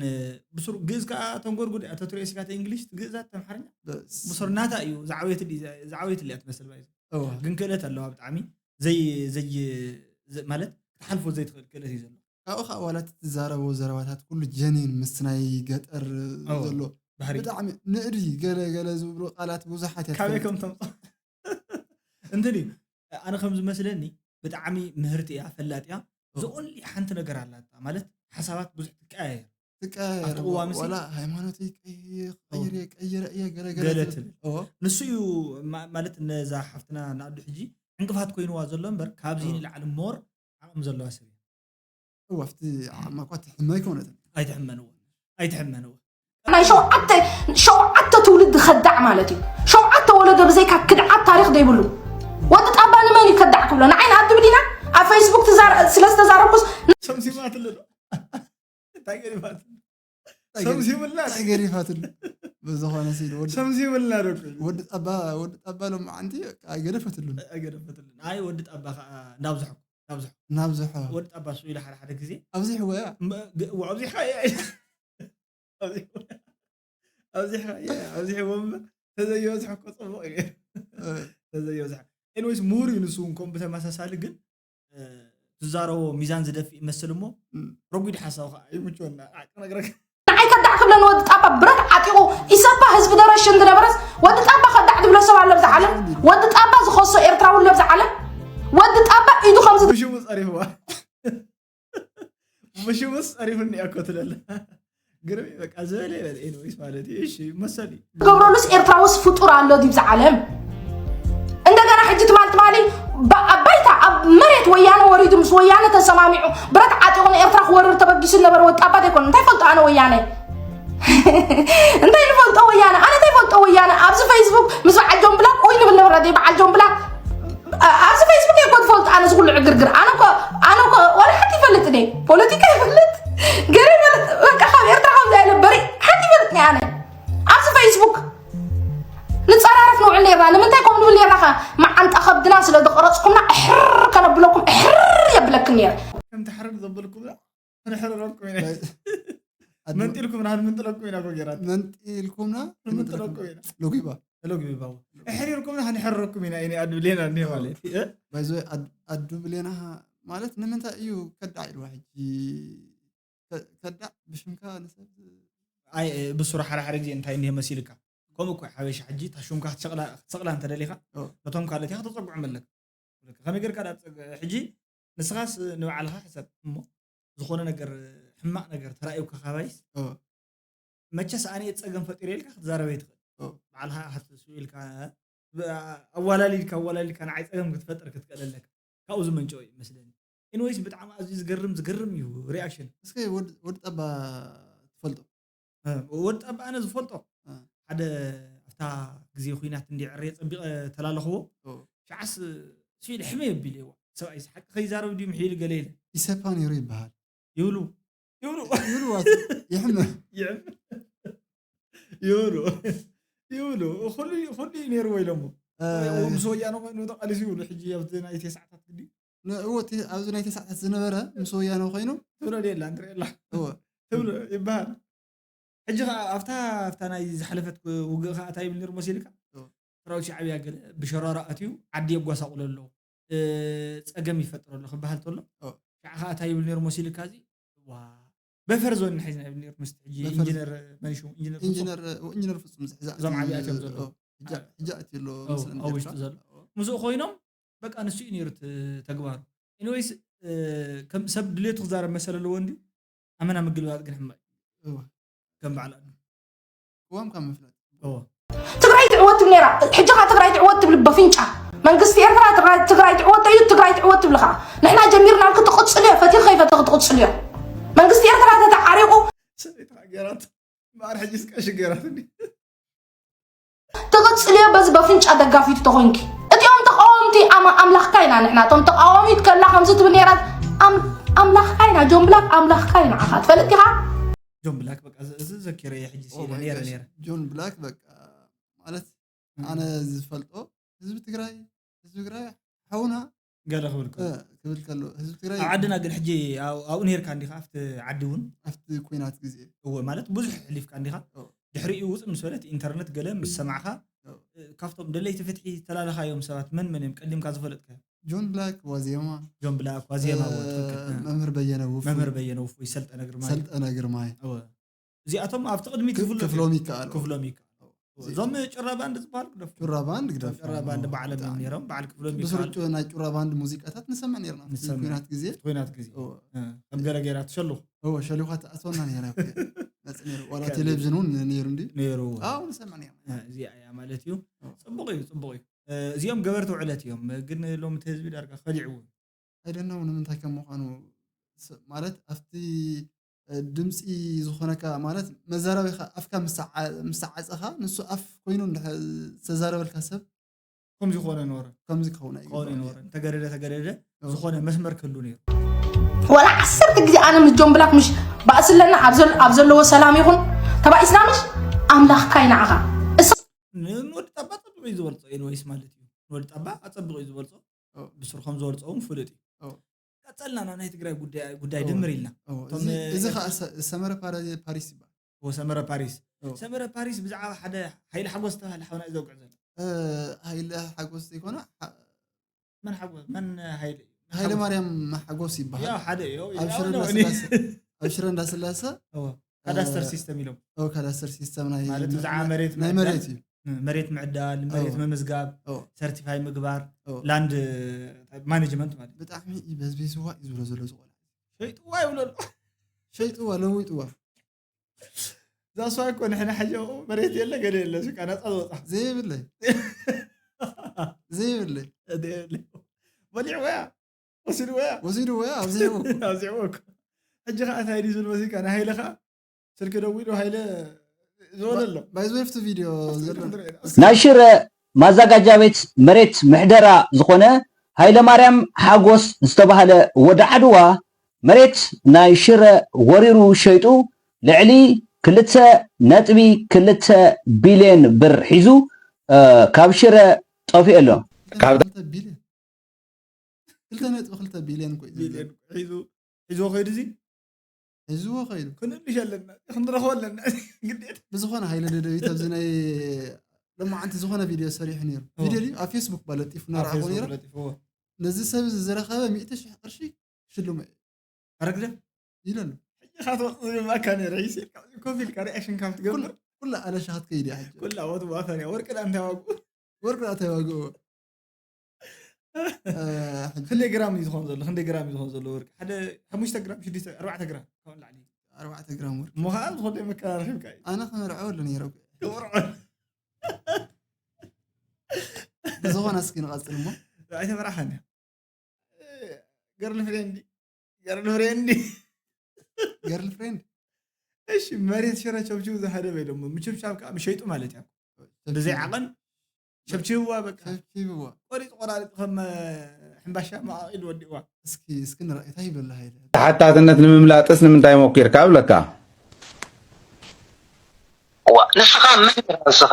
ብሱር ግእዝ ከዓ ተንጎድጉድ እያ ተትሪኦ ሲካ እንግሊሽ ግእዛት ተምሓርኛ በስ- ብሱር ናታ እዩ ዝዓበየት ድዩ- ዝዓበየት እያ ትመስል ባይ እወ። ግን ክእለት ኣለዋ ብጣዕሚ ዘይ ዘይ ዘ- ማለት ክትሓልፎ ዘይትኽእል ክእለት እዩ ዘሎ ካብኡ ከዓ ዋላ እቲ ትዛረቦ ዘረባታት ኩሉ ጀኒን ምስ ናይ ገጠር እወ። ዘሎ ባህሪ ብጣዕሚ ንእዲ ገለ ገለ ዝብሉ ቃላት ብዙሓት እያ ካበይ ትፈልጥ። ከም ተምፅኦ እንትን እዩ ኣነ ከም ዝመስለኒ ብጣዕሚ ምህርቲ እያ ፈላጥ እያ እወ። ዘኦንሊ ሓንቲ ነገር ኣላታ ማለት ሓሳባት ብዙሕ ትቀያየር ትቀያየር ኣብቲ ቅዋም ሲ- ዋላ ሃይማኖተይ ቀይር ቀይር እየ ቀይረ እየ ገለ ገለ ገለ ትብል። ትብል እወ። ንሱ እዩ ማ- ማለት ነዛ ሓፍትና ንኣዱ ሕጂ ዕንቅፋት ኮይንዋ ዘሎ እምበር ካብዚ እወ። ንላዕሊ ሞር ዓቕሚ ዘለዋ ሰብ እያ እወ ኣብቲ ዓቕማ እኳ ትሕመ ኣይኮነትን ኣይትሕመንዎ ኣይትሕመንዎ። ናይ ሸውዓተ ሸውዓተ ትውልዲ ከዳዕ ማለት እዩ። ሸውዓተ ወለዶ ብዘይካ ክድዓት ታሪኽ ዘይብሉ ወዲ ጣባ ንመን እዩ ከዳዕ ክብሎ? ንዓይ ንኣዱ ብዲና ኣብ ፌስቡክ ትዛረ- ስለ ዝተዛረብኩስ ሰምሲማትሉ ዶ እንታይ ገሪፋትሉ ሰምሲምላ እንታይ ገሪፋትሉ ብዝኾነ ሲሉ ወዲ ሰምሲምላ ዶ ወዲ ጣባ ወዲ ጣባ ሎማዓንቲ ኣይገደፈትሉን ኣይገደፈትሉን ኣይ ወዲ ጣባ ከዓ እንዳብዝሖ እንዳብዝሖ እናብዝሖ ወዲ ጣባ ሱ ኢለ ሓደ ሓደ ግዜ ኣብዚሕዎ እያ እም- ግ- ኣብዚሕካ እየ ኣብዚሕካ እየ ኣብዚሕዎ እምበር ተዘይበዝሖ እኮ ፅቡቅ እዩ ተዘይበዝሖ ኤንዌይስ ምሁር እዩ ንሱ እውን ከም ብተመሳሳሊ ግን ትዛረቦ ሚዛን ዝደፍእ ይመስል እሞ ረጒድ ሓሳብ ከዓ ይምችወና ክነግረካ ንዓይ ከዳዕ ክብለኒ ወዲ ጣባ ብረት ዓጢቑ ኢሰፓ ህዝቢ ደረሽ እንትነበረስ ወዲ ጣባ ከዳዕ ዝብሎ ሰብ ኣሎ ብዛ ዓለም ወዲ ጣባ ዝኸሶ ኤርትራዊ ኣሎ ብዛ ዓለም ወዲ ጣባ ኢዱ ከምዚ ብሽሙ ፀሪፍዋ ብሽሙስ ፀሪፉ እኒኣ እኮ ትለለ ግርም በቃ ዝበለ ይበል ኤንዌይስ ማለት እዩ እሺ መሰል እዩ ገብረሉስ ኤርትራውስ ፍጡር ኣሎ ዲብዛ ዓለም እንደገና ሕጂ ትማል ትማሊ ኣብ ባይታ ኣብ መሬት ወያነ ወሪዱ ምስ ወያነ ተሰማሚዑ ብረት ዓጢቑ ንኤርትራ ክወርር ተበጊሱ ዝነበረ ወጣባት ኣይኮነ እንታይ ፈልጦ ኣነ ወያነ እንታይ ንፈልጦ ወያነ ኣነ እንታይ ፈልጦ ወያነ ኣብዚ ፌስቡክ ምስ በዓል ጆን ብላክ ኡይ ንብል ነበረ ደይ በዓል ጆን ብላክ ኣብዚ ፌስቡክ እየ እኮ ዝፈልጦ ኣነ ዝኩሉ ዕግርግር ኣነ እኮ ኣነ እኮ ዋላ ሓንቲ ይፈልጥ እየ ፖለቲካ ይፈልጥ ገለ ይፈልጥ በቃ ካብ ኤርትራ ከምዚ ኣይነበሪ ሓንቲ ይፈልጥ እየ ኣነ ኣብዚ ፌስቡክ ንፀራረፍ ንውዕል ነርና ንምንታይ ከም ንብል ነርና ከ መዓንጣ ከብድና ስለ ዝቀረፅኩምና እሕር ከነብለኩም እሕር የብለክን ነረ ከምቲ ሕርር ዘበልኩምና ክንሕርረኩም ኢና መንጢልኩምና ክንምንጥለኩም ኢና ኮ ጌራት መንጢልኩምና ክንምንጥለኩም ኢና ሎጊባ ሎጊባዎ እሕሪርኩምና ክንሕርረኩም ኢና ኢነ ኣዱ ብሌና እኒሄ ማለት እዩ እ? ባይዘ ኣዱ ብሌና ማለት ንምንታይ እዩ ከዳዕ ኢልዋ ሕጂ ከ- ከዳዕ ብሽምካ ንሰብ ኣይ ብሱሩ ሓደ ሓደ ግዜ እንታይ እኒሄ መሲልካ ከምኡ እኮ ሓበሻ ሕጂ እታ ሹምካ ክትሰቕላ ክትሰቕላ እንተደሊኻ ኦ። ነቶም ካልኦት ኢኻ ተፀግዖም ኣለካ ከመይ ጌርካ ዳ ትፀግዕ ሕጂ ንስኻስ ንባዕልኻ ሕሰብ እሞ ዝኾነ ነገር ሕማቕ ነገር ተራእዩካ ካባይስ ኦ። መቸስ ኣነ እየ ፀገም ፈጢረ ኢልካ ክትዛረበ ይትኽእል ኦ። ባዕልኻ ሃፍቲ ስኡ ኢልካ ኣዋላሊድካ ኣዋላሊድካ ንዓይ ፀገም ክትፈጥር ክትክእል ኣለካ ካብኡ ዝመንጨው እዩ መስለኒ ኢንወይስ ብጣዕሚ ኣዝዩ ዝገርም ዝገርም እዩ ሪኣክሽን እስከ ወድ- ወዲ ጠባ ትፈልጦ ወዲ ጠባ ኣነ ዝፈልጦ እ። ሓደ ኣብታ ግዜ ኩናት እንዲ ዕርየ ፀቢቐ ተላለኽዎ ኦ። ሸዓስ ስኢል ሕመ የቢል እዋ ሰብኣይ ሓቂ ከይዛረብ ድዩ ምሒሉ ገለ ኢለ ኢሰፓ ነይሩ ይበሃል ይብሉ ይብሉ ይብሉ ይሕመ ይዕም ይብሉ ይብሉ ኩሉ ኩሉ እዩ ነይርዎ ኢሎሞ ምስ ወያነ ኮይኑ ተቃሊሱ ይብሉ ሕጂ ኣብቲ ናይ ተስዓታት ግዲ ን- እዎ እቲ ኣብዚ ናይ ተስዓታት ዝነበረ ምስ ወያነ ኮይኑ ትብሎ የላ ንትርእየላ እዎ ትብሎ ይበሃል ሕጂ ከዓ ኣብታ ኣብታ ናይ ዝሓለፈት ውግእ ከዓ እንታይ ይብል ነይሩ መሲልካ እዎ። ሰራዊት ሻዕብያ ገለ ብሸራራ ኣትዩ ዓዲ የጓሳቁሎ ኣሎ እ፣ ፀገም ይፈጥሮ ኣሎ ክበሃል ተሎ እዎ። ከዓ ከዓ እንታይ ይብል ነይሩ መሲልካ እዚ ዋ በፈር ዞን ንሒዝና ይብል ነይሩ ምስቲ ሕጂ በፈር ኢንጂነር መንሹ ኢንጂነር ፍጹም ኢንጂነር ኢንጂነር ፍጹም እዚ ሕዚ እዞም ዓብይ ኣትዮም ዘለዉ። ኦ፣ ሕጂ- ሕጂ ኣትዩ ኣሎ ኦ፣ ምስለን ኣብ ውሽጡ ኤርትራ። ዘሎ ምስኡ ኮይኖም በቃ ንሱ እዩ ነይሩ እቲ ተግባሩ ኢንወይስ ከም ሰብ ድሌቱ ክዛረብ መሰል ኣለዎ እንዲ ኣመና ምግልባጥ ግን ሕማቅ እወ። ከም በዓል ኣዱ ቅዋም ካብ ምፍላጥ እወ ትግራይ ትዕወት ትብል ነራ ሕጂ ካ ትግራይ ትዕወት ትብል በፍንጫ መንግስቲ ኤርትራ ትግራይ ትዕወት እዩ ትግራይ ትዕወት ትብል ካ ንሕና ጀሚርና ክትቅፅል እዮ ፈቲር ከይፈተ ክትቅፅል እዮ መንግስቲ ኤርትራ ተተዓሪቁ ሰበይትካ ገራት እምበኣር ሕጂ ስቀሽ ገራት እንዲ ትቅፅል እዮ በዚ በፍንጫ ደጋፊቱ ተኮንኪ እቲኦም ተቃወምቲ ኣማ ኣምላኽካ ኢና ንሕና እቶም ተቃዋሚት ከላ ከምዚ ትብል ነራት ኣም- ኣምላኽካ ኢና ጆን ብላክ ኣምላኽካ ኢና ዓኻ ትፈልጥ ኢኻ ጆን ብላክ በቃ እዚ- እዚ ዘኪረ እየ ሕጂ ሲለ ነረ ነረ ጆን ብላክ በቃ ማለት ኣነ ዝፈልጦ ህዝቢ ትግራይ ህዝቢ ትግራይ ሓውና ገለ ክብል ከሎ እ፣ ክብል ከሎ ህዝቢ ትግራይ ኣብ ዓድና ግን ሕጂ ኣብ- ኣብኡ ነርካ እንዲኻ ኣብቲ ዓዲ እውን ኣብቲ ኩናት ግዜ እወ ማለት ብዙሕ ሕሊፍካ እንዲኻ እወ። ድሕሪኡ ውፅእ ምስ በለት ኢንተርነት ገለ ምስ ሰማዕካ እወ። እ፣ ካብቶም ደለይቲ ፍትሒ ተላለኻዮም ሰባት መን መን እዮም ቀዲምካ ዝፈለጥካ ጆን ብላክ ዋዜማ ጆን ብላክ ዋዜማ እወ፣ እ፣ ትኽክል። እ፣ መምህር በየነ ውፉይ መምህር በየነ ውፉይ ሰልጠነ ግርማይ ሰልጠነ ግርማይ እወ። እዚኣቶም ኣብቲ ቅድሚት ዝፍለጡ ክፍሎም ይከኣል ክፍሎም ይከኣል እዞም ጭራ ባንድ ዝበሃል ግደፍ ጩራ ባንድ ግደፍ ጭራ ባንድ ባዕሎም እዮም ነይሮም በዓል ክፍሎም ይከኣል ብስርጭ ናይ ጩራ ባንድ ሙዚቃታት ንሰምዕ ነርና ንሰምዕ። ኩናት ግዜ ኩናት ግዜ እወ። እ፣ ከም ገረጌራ ትሸሉ እወ ሸሊኳ ትኣትወና ነይራ መፅ ነይሩ ዋላ ቴሌቪዥን እውን ነይሩ እንዲ ነይሩ ኣው ንሰምዕ ነርና እ፣ እዚኣ እያ ማለት እዩ እወ። ፅቡቅ እዩ ፅቡቅ እዩ እ፣ እዚኦም ገበርቲ ውዕለት እዮም ግን ሎሚ እቲ ህዝቢ ዳርጋ ከዲዕዎ ኣይደነው ንምንታይ ከም ምዃኑ ስ- ማለት ኣብቲ ድምፂ ዝኾነካ ማለት መዛረቢኻ ኣፍካ ምስ ተዓ- ምስ ተዓፀኻ ንሱ ኣፍ ኮይኑ እንድሕር ዝተዛረበልካ ሰብ ከምዚ ክኾነ ነበረ። ከምዚ ክኸውን ክኸውን ኣይግባእን እዩ። ይነበረ እንተገደደ ተገደደ ዝኾነ መስመር ክህሉ ነይሩ። ወላ ዓሰርተ ግዜ ኣነ ምስ ጆን ብላክ ምሽ ባእሲ ኣለና ኣብ ዘል- ኣብ ዘለዎ ሰላም ይኹን ተባኢስና ምሽ ኣምላኽካ ይንዓኻ እሳ ንወዲ ጣባ ኣፀብቑ እዩ ዝበልፆ ኤንወይስ ማለት እዩ። ንወዲ ጣባ ኣፀብቑ እዩ ዝበልፆ። ብስሩ ከም ዝበልፆ እውን ፍሉጥ እዩ። ቀፀልና ናብ ናይ ትግራይ ጉዳይ ጉዳይ ድምር ኢልና። እቶም እዚ ከዓ ሰመረ ፓሪስ ይበሃል። ሰመረ ፓሪስ ሰመረ ፓሪስ ብዛዕባ ሓደ ሓይሊ ሓጎስ ዝተባሃለ ሓውና እዩ ዘውቅዕ ዘሎ። ሃይለ ሓጎስ ዘይኮነ መን ሓጎስ መን ሃይለ እዩ? ሃይለ ማርያም ሓጎስ ይበሃል። ያው ሓደ እዩ። ኣብ ሽረ እንዳስላሰ ኣብ ሽረ እንዳስላሰ ካዳስተር ሲስተም ኢሎም። ካዳስተር ሲስተም ናይ ማለት ብዛዕባ መሬት ናይ መሬት እዩ። መሬት ምዕዳል፣ መሬት ምምዝጋብ፣ ሰርቲፋይ ምግባር፣ ላንድ ማኔጅመንት ማለት። ብጣዕሚ እዩ በዝቢዝዋ እዩ ዝብሎ ዘሎ ዝቆልዓ። ሸይጥዋ ይብሎ ኣሎ። ሸይጥዋ ለዊጥዋ። ዛስዋ እኮ ንሕና ሕጂ ኣብኡ መሬት የለ ገለ የለ ሽቃ ናፃ ዝወፃ። ዘይብለይ ዘይብለይ በሊዕወያ ወሲድወያ ወሲድወያ ኣብዚሕዎ ኣብዚሕዎ እኮ። ሕጂ ከዓ እንታይ ድዩ ዝብል መሲልካ ንሃይለ ከዓ ስልኪ ደዊሉ ሃይለ ዝበለ ኣሎ። ባይዝወፍቲ ቪድዮ ናይ ሽረ ማዘጋጃ ቤት መሬት ምሕደራ ዝኾነ ሃይለማርያም ሓጎስ ዝተባህለ ወዲ ዓድዋ መሬት ናይ ሽረ ወሪሩ ሸይጡ ልዕሊ ክልተ ነጥቢ ክልተ ቢልዮን ብር ሒዙ ካብ ሽረ ጠፊኡ ኣሎ። ክልተ ነጥቢ ክልተ ቢልዮን እኮ እዩ ዝብል። ሒዙ ሒዝዎ ከይዱ እዚ ሒዝዎ ከይዱ። ክንእልሽ ኣለና ክንረኽቦ ኣለና ግዴታ። ብዝኾነ ሃይለ ደደቢት ኣብዚ ናይ ሎማዓንቲ ዝኾነ ቪድዮ ሰሪሑ ነይሩ። ቪድዮ ድዩ ኣብ ፌስቡክ ባለጢፉ ኣብ ነርኣኹ ፌስቡክ ነይረ። ለጢፍዎ። ነዚ ሰብ እዚ ዝረኸበ ሚእቲ ሽሕ ቅርሺ ሽልሙ እዩ ኣረግደፍ ይለሉ። ሕጂ ካትወፅእ ዝግባእካ ነይረ ይስኢልካ ኮፍ ኢልካ ሪኣክሽን ካብ ትገብር ኩላ ኣለሻ ክትከይድ እያ ሕጂ። ኩላ ወትዋፈን እያ ወርቂ ዳ እንታይ ዋግኡ ወርቂ ዳ እንታይ ዋግኡ ክንደይ ግራም እዩ ዝኸውን ዘሎ ክንደይ ግራም እዩ ዝኸውን ዘሎ ወርቂ ሓደ ሓሙሽተ ግራም ሽዱሽተ ኣርባዕተ ግራም ካብ ንላዕሊ ኣርባዕተ ግራም ወርቂ እሞ ከዓ ዝኮደ መከራረክብካ እዩ ኣነ ክምርዖ ኣሎ ነይረ ክምርዖ ብዝኮነ እስኪ ንቐፅል እሞ ኣይተመራሓን እያ ገርል ፍሬንድ ገርል ፍሬንድ ገርል ፍሬንድ እሺ መሬት ሽረ ቸብችቡ ዝሃደበ ኢሎሞ ምችብቻብ ከዓ ምሸይጡ ማለት እያ ብዘይ ዓቐን ሸብችብዋ በቃ ሸብችብዋ ቆሪፅ ቆራሪፅ ከም ሕምባሻ መቃቂሉ ወዲእዋ እስኪ እስኪ ንርኣ እንታይ ይብለላ ሃይለ ተሓታትነት ንምምላጥስ ንምንታይ ሞኪርካ እብለካ ንስኻ መን ንስኻ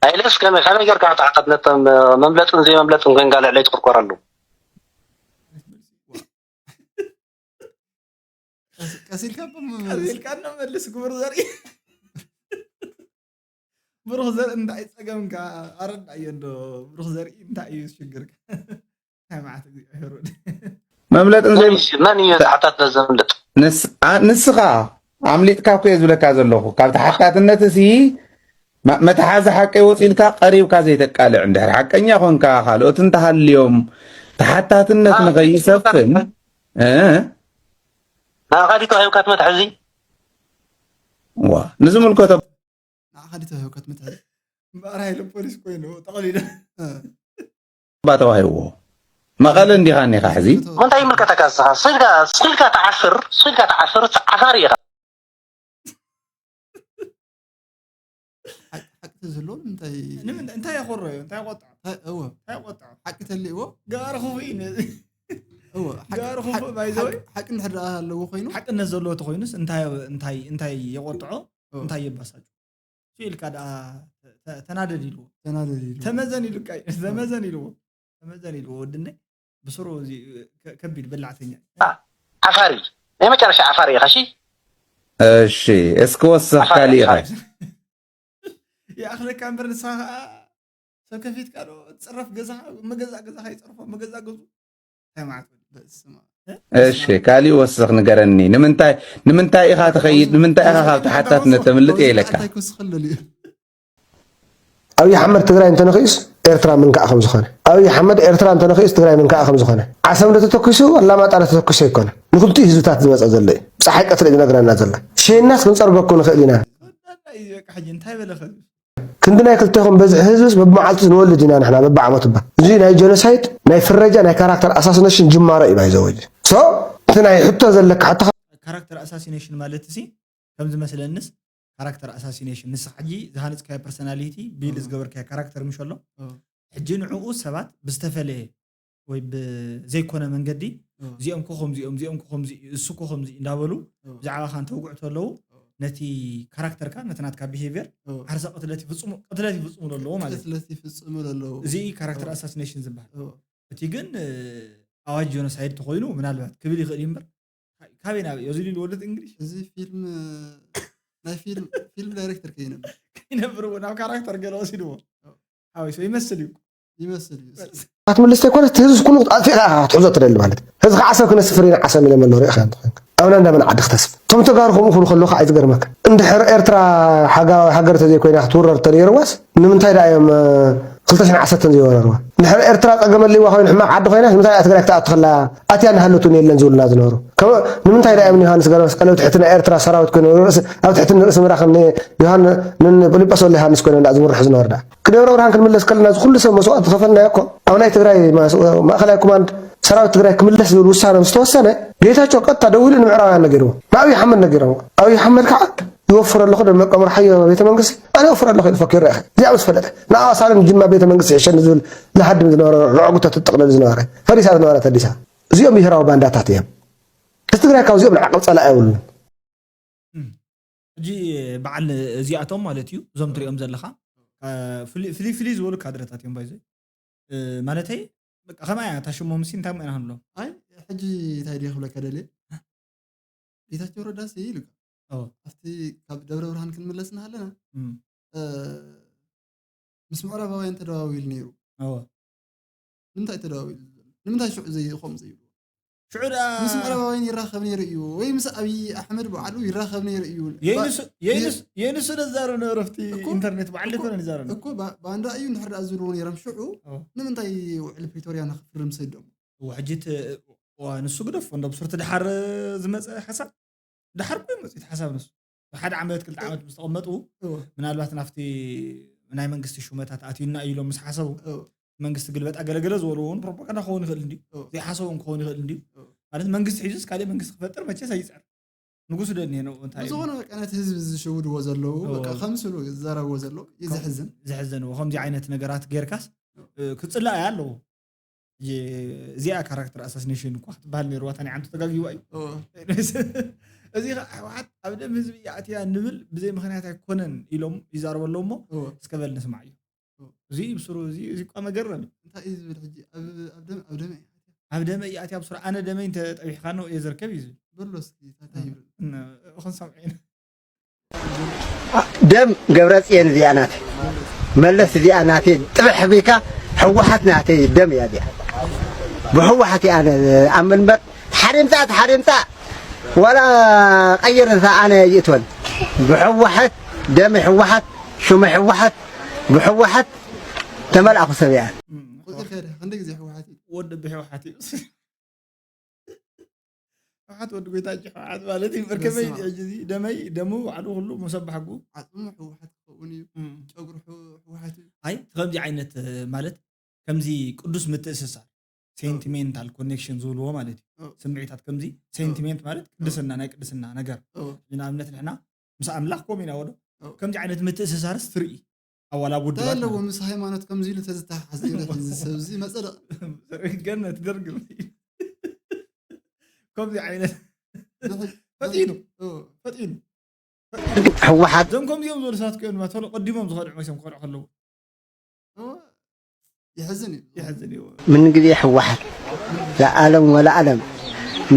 ኣይለስ ከመይ ከመይ ጌርካ ተሓታትነት መምለጥን ዘይመምለጥን ኮንካ ልዕለይ ትቁርቆረሉ ቀሲልካ ቀሲልካ መልስ ግብር ዘርኢ ብሩኽ ዘርኢ እንታይ ጸገምካ ኣረዳእዮ እንዶ ብሩኽ ዘርኢ እንታይ እዩ ሽግርካ እንታይ መዓት እግዚኣብሔር ወዲ መምለጥን ዘይ መን እዩ ተሓታት ነዘምልጥ ንስኻ ኣምሊጥካ እኮ እየ ዝብለካ ዘለኹ ካብ ተሓታትነት ሲ መትሓዚ ሓቀይ ወፂልካ ቀሪብካ ዘይተቃልዕ እንድሕር ሓቀኛ ኮንካ ካልኦት እንተሃልዮም ተሓታትነት ንኸይሰፍን ንኣኻ ዲካ ሂብካት መትሓዚ ዋ ንዝምልከቶ ንዓኻ ዲ ተዋሂብካ ትምትሕዝ እምበኣር ሃይለ ፖሊስ ኮይኑ ጠቕሊሉ እባ ተዋሂብዎ መቐለ እንዲኻ እኒኻ ሕዚ ምንታይ ይምልከተካ ንስኻ ስልካ ስልካ ተዓፍር ስልካ ተዓፍር ዓፋሪ ኢኻ ሓቂ ተዝህልዎ ንምንታይ ንምንታይ እንታይ የኾረዮ እንታይ ቆጥዖ እንታይ እወ እንታይ ቆጥዖ ሓቂ ተልእዎ ገባሪ ክፉእ እዩ ነዚ እወ ሓቂ- ገባሪ ክፉእ ሓቂ- ባይዘወይ ሓቂ- ሓቂ እንድሕር ደኣ ኣለዎ ኮይኑ ሓቅነት ዘለዎ ተኮይኑስ እንታይ እንታይ እንታይ የቆጥዖ እንታይ የባሳጭ ኢልካ ደኣ ተ- ተናደድ ኢልዎ ተናደድ ኢሉ ተመዘን ኢሉ ቃይ ተመዘን ኢልዎ ተመዘን ኢልዎ ወድነይ ብስሩ እዚ ከ- ከቢድ በላዕተኛ እዩ። ዓፋሪ ናይ መጨረሻ ዓፋሪ ኢኻ እሺ እሺ እስኪ ወስኽ ካሊእ ኢኻ ይኣኽለካ እምበር ንስኻ ከዓ ሰብ ከፊትካ ዶ ትፅረፍ ገዛኻ መገዛእ ገዛኻ ይፀርፎ መገዛእ ገዙ እንታይ ማለት ወዲ በስመ እሺ ካሊእ ወስኽ ንገረኒ ንምንታይ ንምንታይ ኢኻ ትኸይድ ንምንታይ ኢኻ ካብ ተሓታትነት ተምልጥ እየ ኢለካ እንታይ ክውስኸለሉ እዩ ኣብይ ኣሕመድ ትግራይ እንተነኺኡስ ኤርትራ ምንካእ ከም ዝኾነ ኣብይ ኣሕመድ ኤርትራ እንተነኺኡስ ትግራይ ምንካእ ከም ዝኾነ ዓሰብ እንደተተኩሱ ኣላማጣ እንደተተኩሱ ኣይኮነ ንክልቲኡ ህዝብታት ዝመፀ ዘሎ እዩ ፀሓይ ቀትሪ እዩ ዝነግረና ዘሎ ሸይናስ ክንፀርበኩም ንኽእል ኢና እንታይ በለኸ ክንዲ ናይ ክልቴኹም በዝሒ ህዝብስ በብመዓልቱ ንወልድ ኢና ንሕና በብዓመቱ እባ። እዚ ናይ ጀኖሳይድ ናይ ፍረጃ ናይ ካራክተር ኣሳስነሽን ጅማሮ እዩ ባይዘወይ። ሶ እቲ ናይ ሕቶ ዘለካ ሕቶኻ ካራክተር ኣሳሲኔሽን ማለት ሲ ከም ዝመስለንስ ካራክተር ኣሳሲኔሽን ንስኻ ሕጂ ዝሃነፅካዮ ፐርሶናሊቲ ቢል ዝገበርካዮ ካራክተር ምሽ ኣሎ ሕጂ ንዕኡ ሰባት ብዝተፈለየ ወይ ብዘይኮነ መንገዲ እዚኦም ኮ ከምዚኦም እዚኦም ኮ ከምዚ እሱ ኮ ከምዚ እንዳበሉ ብዛዕባኻ እንተውግዑ ተለዉ ነቲ ካራክተርካ ነቲ ናትካ ቢሄቪየር ዓርሰ ቅትለት ይፍፅሙ ኣለዎ ማለት እዩ። እዚ ካራክተር ኣሳሲኔሽን ዝበሃል እቲ ግን ኣዋጅ ጆኖሳይድ ተኮይኑ ምናልባት ክብል ይኽእል እዩ እምበር ካበይ ናበይ እዚ ሊሉ ወደት እንግሊሽ እዚ ፊልም ናይ ፊልም ፊልም ዳይሬክተር ከይነብር ከይነብር እውን ኣብ ካራክተር ገለ ወሲድዎ ሓዊሶ ይመስል እዩ ይመስል እዩ ክትምልስ ዘይኮነ ህዝብ ኩሉ ኣጥፊእካ ኢኻ ክትሕዞ ትደሊ ማለት ህዝኻ ዓሰብ ክነስፍር ኢና ዓሰብ ኢለ መለሩ ኢኻ እንተኾንካ ኣብና እንዳመን ዓዲ ክተስፍ እቶም ተጋሩ ከምኡ ክብሉ ከለካ ኣይትገርመካ እንድሕር ኤርትራ ሓጋዊ ሃገር ተዘይኮይና ክትውረር ተነይርዋስ ንምንታይ ዳ እዮም ክልተ ሽሕን ዓሰርተን ዘይወረርዋ ድሕሪ ኤርትራ ጸገም ኣልዋ ኮይኑ ሕማቕ ዓዲ ኮይና ንምንታይ እያ ትግራይ ክትኣቱ ከላ ኣትያ እናሃለቱን የለን ዝብሉና ዝነበሩ ንምንታይ ዳ እዮም ንዮሃንስ ገብረ መስቀል ኣብ ትሕቲ ናይ ኤርትራ ሰራዊት ኮይኑ ርእሲ ኣብ ትሕቲ ንርእሲ ምራ ከም ዮሃን ንብሊጳስ ወለ ዮሃንስ ኮይኖም ዳ ዝምርሑ ዝነበሩ ዳ ክደብረ ብርሃን ክንምለስ ከለና እዚ ኩሉ ሰብ መስዋእቲ ዝኸፈልናዮ እኮ ኣብ ናይ ትግራይ ማእኸላይ ኮማንድ ሰራዊት ትግራይ ክምለስ ዝብል ውሳነ ምስ ተወሰነ ጌታቸው ቀጥታ ደዊሉ ንምዕራባውያን ነጊርዎ ንኣብይ ሓመድ ነጊሮም ኣብይ ሓመድ ከዓ ይወፍር ኣለኹ ደመቀ መርሓዮ ቤተ መንግስቲ ኣነ ይወፍር ኣለኹ ኢሉ ፈኪሩ ረኸ እዚኣ ምስ ፈለጠ ንኣዋሳንን ጅማ ቤተ መንግስቲ ይሕሸኒ ዝብል ዝሃድም ዝነበረ ርዕጉቶ ትጥቕልል ዝነበረ ፈሪሳ ዝነበረት ኣዲሳ እዚኦም ብሄራዊ ባንዳታት እዮም እቲ ትግራይ ካብ እዚኦም ንዓቕብ ፀላእ የብሉን ሕጂ በዓል እዚኣቶም ማለት እዩ እዞም ትሪኦም ዘለኻ ፍልይ ፍልይ ዝበሉ ካድረታት እዮም ባይዞ ማለተይ ከማያ ታሽሞም ሲ እንታይ ምእና ክንብሎም ኣይ ሕጂ እንታይ ድየ ክብለካ ደልየ ጌታቸው ረዳ ሲ ኢሉ ኣብቲ ካብ ደብረ ብርሃን ክንምለስ እናሃለና ምስ ምዕራባውያን ተደዋዊሉ ነይሩ ንምንታይ ተደዋዊሉ ንምንታይ ሽዑ ዘይኸም ዘይብሉ ሽዑ ምስ ምዕራባውያን ይራኸብ ነይሩ እዩ ወይ ምስ ኣብይ ኣሕመድ በዓሉ ይራኸብ ነይሩ እዩ የንሱ ነዛረብ ነበረ ኣብቲ ኢንተርኔት በዓል ኮነ ይዛረብ እኮ ባንዳ እዩ እንድሕር ደኣ ዝብልዎ ነይሮም ሽዑ ንምንታይ ውዕሊ ፕሪቶርያ ንክፍርም ሰዶም ሕጂ ንሱ ግደፎ እንዶ ብሱርቲ ድሓር ዝመፀ ሓሳብ ድሓር ኮ መፅት ሓሳብ ንሱ ሓደ ዓመት ክልተ ዓመት ምስ ተቐመጡ ምናልባት ናብቲ ናይ መንግስቲ ሹመታት ኣትዩና እዩ ኢሎም ምስ ሓሰቡ መንግስቲ ግልበጥ ኣገለገለ ዝበልዎ እውን ፕሮፓጋንዳ ክኸውን ይኽእል እንዲ ዘይሓሰቦም ክኸውን ይኽእል እንዲ ማለት መንግስቲ ሒዙስ ካልእ መንግስቲ ክፈጥር መቸስ ኣይፅዕር ንጉስ ዶ እኒሄ እንታይ ዝኾነ በቃ ነቲ ህዝቢ ዝሸውድዎ ዘለዉ በቃ ከምስሉ ዝዘረብዎ ዘለዉ እዩ ዘሕዝን ዘሕዘንዎ ከምዚ ዓይነት ነገራት ጌርካስ ክፅላእ እያ ኣለዎ እዚኣ ካራክተር ኣሳሲኔሽን እኳ ክትበሃል ነይርዋ እታ ናይ ዓንቱ ተጋጊዋ እዩ እዚ ከዓ ሕወሓት ኣብ ደም ህዝቢ እያ ኣትያ ንብል ብዘይ ምክንያት ኣይኮነን ኢሎም ይዛረቡ ኣለዉ እሞ እስከ በል ንስማዕ እዩ እዚ ብስሩ እዚ እዚ እኳ መገረም እዩ እንታይ እዩ ዝብል ሕጂ ኣብ ደመ እዩ ኣትያ ኣብ ስሩ ኣነ ደመይ እንተ ጠቢሕካ ነው እየ ዝርከብ እዩ ዝብል በሎ እስኪ እንታይ ይብል ክንሰምዖ ኢና ደም ገብረፅየን እዚኣ ናተይ መለስ እዚኣ ናተይ ጥብሕ ቢካ ህወሓት ናተይ ደም እያ እዚኣ ብህወሓት እየ ኣነ ኣምን እምበር ሓሪምፃ ተሓሪምፃ ዋላ ቀይር እንተ ኣነ ይእትወን ብህወሓት ደም ህወሓት ሽመ ህወሓት ብህወሓት ተመልኣኹ ሰብ እያ ወዲ ብሕወሓት እዩ ሕወሓት ወዲ ጎይታቸው ሕወሓት ማለት እዩ። በርከመይ ሕጂ እዚ ደመይ ደሙ ባዕሉ ኩሉ መሰብ ብሓጉ ዓፅሙ ሕወሓት ክኸውን እዩ። ጨጉሩ ሕወሓት እዩ። ኣይ ከምዚ ዓይነት ማለት ከምዚ ቅዱስ ምትእስሳር ሴንቲሜንታል ኮኔክሽን ዝብልዎ ማለት እዩ። ስምዒታት ከምዚ ሴንቲሜንት ማለት ቅድስና ናይ ቅድስና ነገር ንኣብነት ንሕና ምስ ኣምላኽ ኮም ኢና ወዶ ከምዚ ዓይነት ምትእስሳርስ ትርኢ ኣዋላ ውድባት ኣለዎ ምስ ሃይማኖት ከምዚ ኢሉ ተዝተሓሓዝ ገለ እዚ ሰብ እዚ መፀደቕ ገነት ደርግም ከምዚ ዓይነት ፈጢኑ ፈጢኑ ህወሓት እዞም ከምዚኦም ዝበሉ ሰባት ክኦም ድማ ቶሎ ቀዲሞም ዝኸድዑ መሲም ክኸድዑ ከለዉ ይሕዝን እዩ ይሕዝን እዩ ምን ግዜ ህወሓት ለኣለም ወለኣለም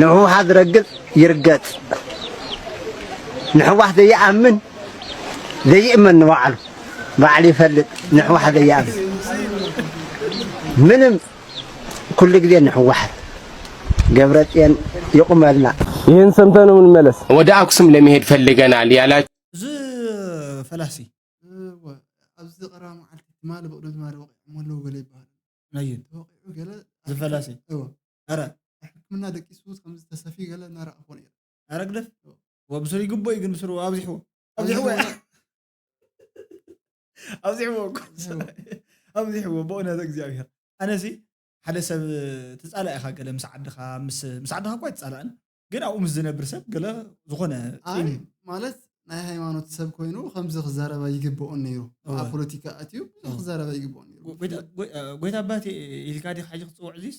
ንህወሓት ዝረግፅ ይርገፅ ንህወሓት ዘይኣምን ዘይእመን ንባዕሉ ባዕሉ ይፈልጥ ንሕዋሓት እያ ምንም ኩሉ ግዜ ንሕዋሓት ገብረፅየን ይቁመልና ይህን ሰምተን ምንመለስ ወደ አክሱም ለመሄድ ፈልገናል ያላችሁ እዚ ፈላሲ ኣብዚ ቀረባ መዓልቲ ትማሊ ብቕደም ትማሊ ወቂዖም ኣለዉ ገለ ይበሃል ነይን ተወቂዑ ገለ ዝፈላሲ እወ ኧረ ሕክምና ደቂሱ ከምዚ ተሰፊ ገለ እናረኣኹ ነይረ ኧረ ግደፍ ወብስሩ ይግቦ እዩ ግን ብስሩ ኣብዚሕዎ ኣብዚሕዎ ኣብዚሕዎ እኮ ኣብዚሕዎ በእውነት እግዚኣብሔር ኣነሲ ሓደ ሰብ ትፃላእ ኢኻ ገለ ምስ ዓድኻ ምስ ዓድኻ እኳ ኣይትፃላእን ግን ኣብኡ ምስ ዝነብር ሰብ ገለ ዝኾነ ኣይ ማለት ናይ ሃይማኖት ሰብ ኮይኑ ከምዚ ክዛረባ ይግብኦ ነይሩ። እወ። ኣብ ፖለቲካ ኣትዩ ብዙ እወ። ክዛረባ ይግብኦ ነይሩ። ጎ- ጎይታ- ጎይ- እ፣ ጎይታ ኣባቴ ኢልካ ዲኻ ሕጂ ክትፅውዕ እዚስ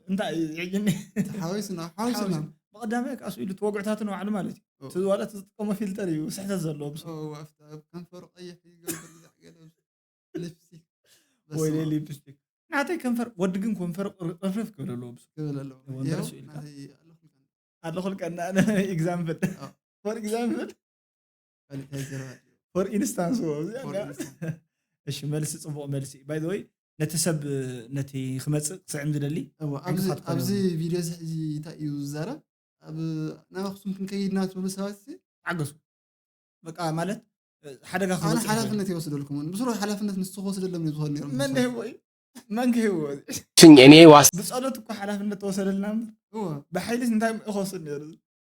እንታይ እዩ? ሕጂ እኒ- ተሓዊስና ሓዊስና ሓዊስ- ብቐዳማይ ከኣ ስኢሉ እቲ ወግዕታቱ ንባዕሉ ማለት እዩ። እወ። እቲ ዋላ እቲ ዝጥቀሞ ፊልተር እዩ ስሕተት ዘለዎ ምስ እወ፣ ኣብታ ኣብ ከንፈሩ ቀይሕ ይገብር ብዛዕ ገለ ሊፕስቲክ ወይ ሊፕስቲክ ናተይ ከንፈር ወዲ ግን ከንፈር ቅርፍርፍ ክብል ኣለዎ ብሱ ክብል ኣለዎ። ወንበር ይኸው ስኢልካ። ናተይ ኣለኹልካ። ኣለኹልካ እና ኤግዛምፕል ኣዎ። ፎር ኤግዛምፕል ካልእ እንታይ ዘረባ ድዩ? ፎር ኢንስታንስ እዚኣ ፎር እንዳ- ኢንስታንስ። እሺ መልሲ ፅቡቕ መልሲ ባይ ወይ ነቲ ሰብ ነቲ ክመፅእ ክስዕም ዝደሊ እወ፣ ኣብዚ ዕንቅፋት ክኾን ኣብዚ ይኽእል። ቪድዮ እዚ ሕጂ እንታይ እዩ ዝዛረብ? ኣብ ናብ ኣክሱም ክንከይድና ትብሉ ሰባት ሲ ተዓገሱ በቃ ማለት ሓደጋ ኣነ ክመፅእ ይኽእል። ሓላፍነት ይወስደልኩም ብስሩ ሓላፍነት ንሱ ክወስደሎም እዩ ዝኾን ነይሮም መን ተወሰኑ። ህቦ እዩ መን ክህቦ እኔ ዋስ ብፀሎት እኮ ሓላፍነት ተወሰደልና እምበር እወ ብሓይሊ እንታይ ክወስድ ነይሩ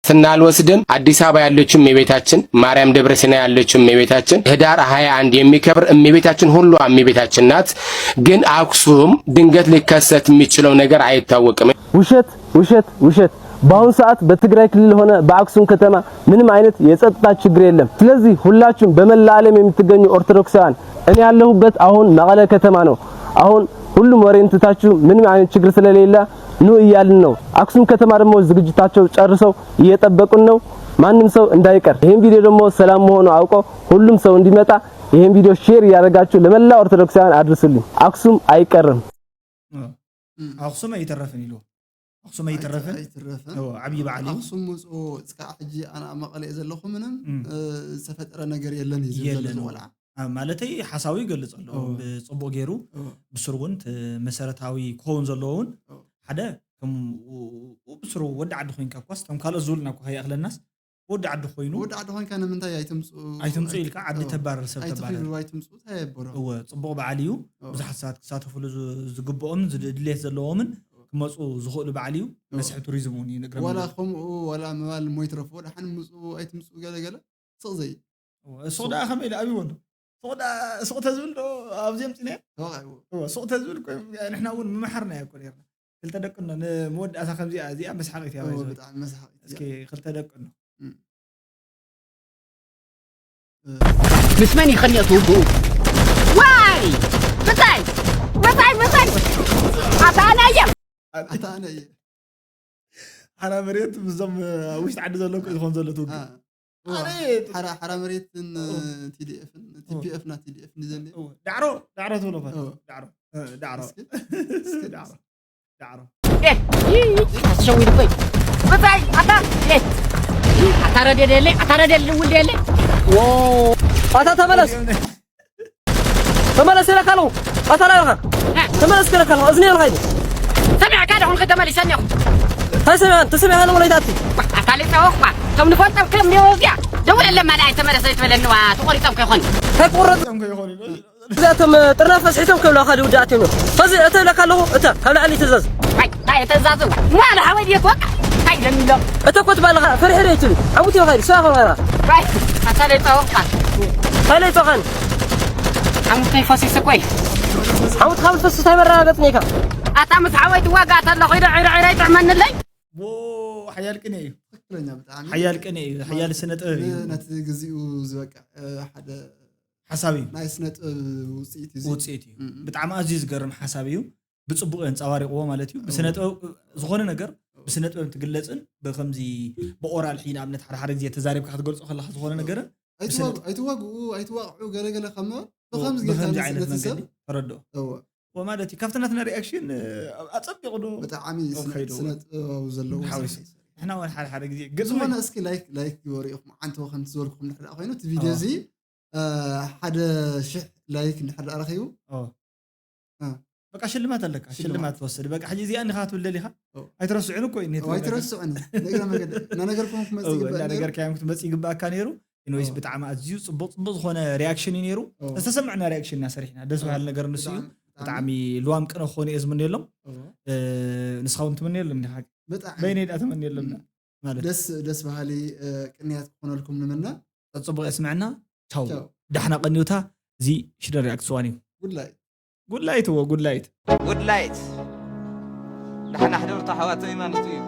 ስናልወስድም አዲስ አበባ ያለችው እመቤታችን ማርያም ደብረ ሲና ያለችው እመቤታችን ህዳር ሃያ አንድ የሚከብር እመቤታችን ሁሉ እመቤታችን ናት። ግን አክሱም ድንገት ሊከሰት የሚችለው ነገር አይታወቅም። ውሸት ውሸት ውሸት። በአሁኑ ሰዓት በትግራይ ክልል ሆነ በአክሱም ከተማ ምንም አይነት የጸጥታ ችግር የለም። ስለዚህ ሁላችሁም በመላ ዓለም የምትገኙ ኦርቶዶክሳውያን እኔ ያለሁበት አሁን መቀለ ከተማ ነው። አሁን ሁሉም ወሬን ትታችሁ ምንም አይነት ችግር ስለሌለ ኑ እያልን ነው። አክሱም ከተማ ደግሞ ዝግጅታቸው ጨርሰው እየጠበቁን ነው። ማንም ሰው እንዳይቀር ይህን ቪዲዮ ደግሞ ሰላም መሆኑ አውቀው ሁሉም ሰው እንዲመጣ ይህን ቪዲዮ ሼር እያደረጋችሁ ለመላ ኦርቶዶክሳውያን አድርሱልኝ። አክሱም አይቀርም። ኣክሱም ኣይተረፍን ኢሉ ኣክሱም ኣይተረፍን ኣይትረፍን እዎ፣ ዓብዪ በዓል እዩ ኣክሱም ውፅኡ እስካዕ ሕጂ ኣነ ኣብ መቐለ እየ ዘለኹ ምንም እም። እ፣ ዝተፈጠረ ነገር የለን እዩ ዝብል ዘሎ የለን። እዚ ቆልዓ ኣብ ማለተይ ሓሳቡ ይገልፅ ኣሎ እዎ። ብፅቡቅ ገይሩ እዎ። ብስሩ እውን እቲ መሰረታዊ ክኸውን ዘለዎ እውን እዎ። ሓደ ከም ው- ው- ብስሩ ወዲ ዓዲ ኮይንካ እኳስ ከም ካልኦት ዝብልና እኳ ከይኣክለናስ ወዲ ዓዲ ኮይኑ ወዲ ዓዲ ኮይንካ ንምንታይ ኣይትምፁ ኣይትምፁ ኢልካ ዓዲ እዎ። ተባረር ሰብ ተባረር ኣይትፍልሉ ኣይትምፁ እንታይ የበሎ እወ ፅቡቅ በዓል እዩ እዎ። ብዙሓት ሰባት ክሳተፍሉ ዝ- ዝግብኦምን ዝድ- ድሌት ዘለዎምን ክመፁ ዝኽእሉ በዓል እዩ መስሕብ ቱሪዝም እውን እዩ ንእግረ ዋላ መንገዲ። ከምኡ ዋላ ምባል እሞ ይትረፎ ደሓን ምፁ ኣይትምፁ ገለገለ ስቕ ዘይ እወ፣ ሱቕ ደኣ ከመይ ኢሉ ኣብይዎ ኣሎ ሱቕ ደኣ ሱቕ ተዝብል ዶ ኣብዚ ኣምፅናዮ ተወቃዕዎ እወ፣ ሱቕ ተዝብል እኮ ንሕና እውን ምመሓርና እኮ ነርና ክልተ ደቂ እኖ ንመወዳእታ ከምዚኣ እዚኣ መስሓቂት እያ ባይዘ ብጣዕሚ መስሓቂት እስኪ ክልተ ደቂ እኖ እም። ምስ መን ይኸንዮ ትውግኡ ዋይ ምታይ ምታይ ምታይ ኣታናየ ኣታ ኣነ እየ ሓራ መሬት ምስዞም ኣብ ውሽጢ ዓዲ ዘሎ እኮ ዝኮን ዘሎ ትውግእ አ፣ ኣነ ሓራ ሓራ መሬትን ኦ። ቲዲኤፍን ቲፒኤፍ ና ቲዲኤፍ ንዘለ ኦ፣ ዳዕሮ ዳዕሮ ትብሎ ፋ ኦ። ዳዕሮ እ፣ ዳዕሮ እስኪ እስኪ ዳዕሮ ተሸዊድበይ ምታይ ኣታ ኣታ ረድየ ደለ ኣታ ረድየ ልውል ደለ ኣታ ተመለስ ተመለስ ኢለካ ኣለኹ። ኣታ ላይኻ ተመለስ ኢለካ ኣለኹ። እዝኒ ኢልካ ኢሉ ሰሚዕካ ደኹን ከተመሊሰኒ ኢኹ እንታይ ሰሚዕካ ተሰሚዕካ ኣለኹ ለይታቲ ኣታ ልፀወኽባ ከም ንፈልጦም ከም ኔወዝያ ደውለለማ ንኣይ ተመለሰ ትበለንዋ ተቆሪፆም ከይኾኑ እንታይ ክቁረጥ ከም ከይኾኑ ኢሉ እዚኣቶም ጥርናፍ ኣስሒቶም ከብላኻ ድውዳእት እዮም። ከዚ እተ ኢለካ ኣለኹ እተ ካብ ላዕሊ ትእዛዝ እንታይ ተዛዘው ማለ ሓወይ ድየት ወቃ እንታይ ደሚሎ እተ ኮት ባለኻ ፍርሕር ይትሉ ዓሙት ኢኻ ኢሉ ሰኻ ኸራ ኣታ ልፀወኽባ እንታይ ለይፀኻን ሓሙት ከይፈሲስ እኮይ ዓሙት ካብ ፈሱ እንታይ መረጋገጽ ኔካ ኣታ ምስ ሓወይ ትዋጋ ተለኹ ኢለ ዒረ ዒረ ይጥዕመንለይ ዎ ሓያል ቅኔ እዩ ትክክለኛ ብጣዕሚ ሓያል ቅኔ እዩ ሓያል ስነ ጥበብ እዩ ን- ነቲ ግዚኡ ዝበቅዕ እ፣ ሓደ ሓሳብ እዩ ናይ ስነ ጥበብ ውፅኢት እዩ እዚ። ውፅኢት እዩ እም። ብጣዕሚ ኣዝዩ ዝገርም ሓሳብ እዩ ብፅቡቅ የንፀባሪቅዎ ማለት እዩ ብስነ ጥበብ ዝኾነ ነገር ብስነ ጥበብ ትግለፅን ብከምዚ ብኦራል ሕጂ ንኣብነት ሓደ ሓደ ግዜ ተዛሪብካ ክትገልፆ ከለካ ዝኾነ ነገርን ኣይትዋግ- ኣይትዋግኡ ኣይትዋቅዑ ገለገለ ካብ ምባል ብከምዚ ጌርካ ብከምዚ ነቲ- ዓይነት ነቲ ሰብ መንገዲ ተረድኦ እወ እወ ማለት እዩ ካብቲ ናትና ሪኣክሽን ኣፀቢቑ ዶ ብጣዕሚ ስነ- ከይዱ ስነ ጥበባዊ ዘለዎ ሓዊሱ። ስራሕ እዩ። ንሕና እውን ሓደ ሓደ ግዜ ገጽ ዝኾነ እስኪ ላይክ ላይክ ግበሩ ኢኹም ዓንተው ከምቲ ዝበልኩኹም ድሕዳ ኮይኑ እቲ ቪድዮ ኣዎ። እዚ እ፣ ሓደ ሽሕ ላይክ እንድሕር ደኣ ረኺቡ ኦ። እ። በቃ ሽልማት ኣለካ ሽልማት። ሽልማት ትወስድ በቃ ሕጂ እዚኣ እንዲኻ ትብል ደሊኻ ኦ። ኣይትረስዑን እኮ እዩ ነቲ ነገር። ኣይትረስዑኒ ንእግረ መገዲ እናነገርኩም ክመፅእ እወ፣ ይግባእ ነይሩ። እናነገርካዮም ክትመፅእ ይግባእካ ነይሩ ኢንወይስ ኦ። ብጣዕሚ ኣዝዩ ፅቡቅ ፅቡቅ ዝኾነ ሪያክሽን እዩ ነይሩ ኦ። ዝተሰምዐና ሪያክሽን ኢና ሰሪሕና ደስ በሃሊ ነገር ንሱ እዩ ብጣዕሚ- ብጣዕሚ ልዋም ቅነ ክኾኑ እየ ዝምነየሎም ኦ። እ፣ ንስኻ እውን ትምነየሎም ዲኻ ብጣዕሚ በይነይ ደኣ ተመንየሎም ማለት ደስ ደስ በሃሊ እ፣ ቅንያት ክኾነልኩም ንምነ ፅቡቅ የስምዐና ቻው ቻው። ዳሕና ቀኒውታ እዚ ሽደን ሪያክት ስዋን እዩ ጉድላይ ጉድላይት እዎ ጉድላይት ጉድላይት ዳሕና ሕደርታ ኣሕዋተይ ማለት እዩ።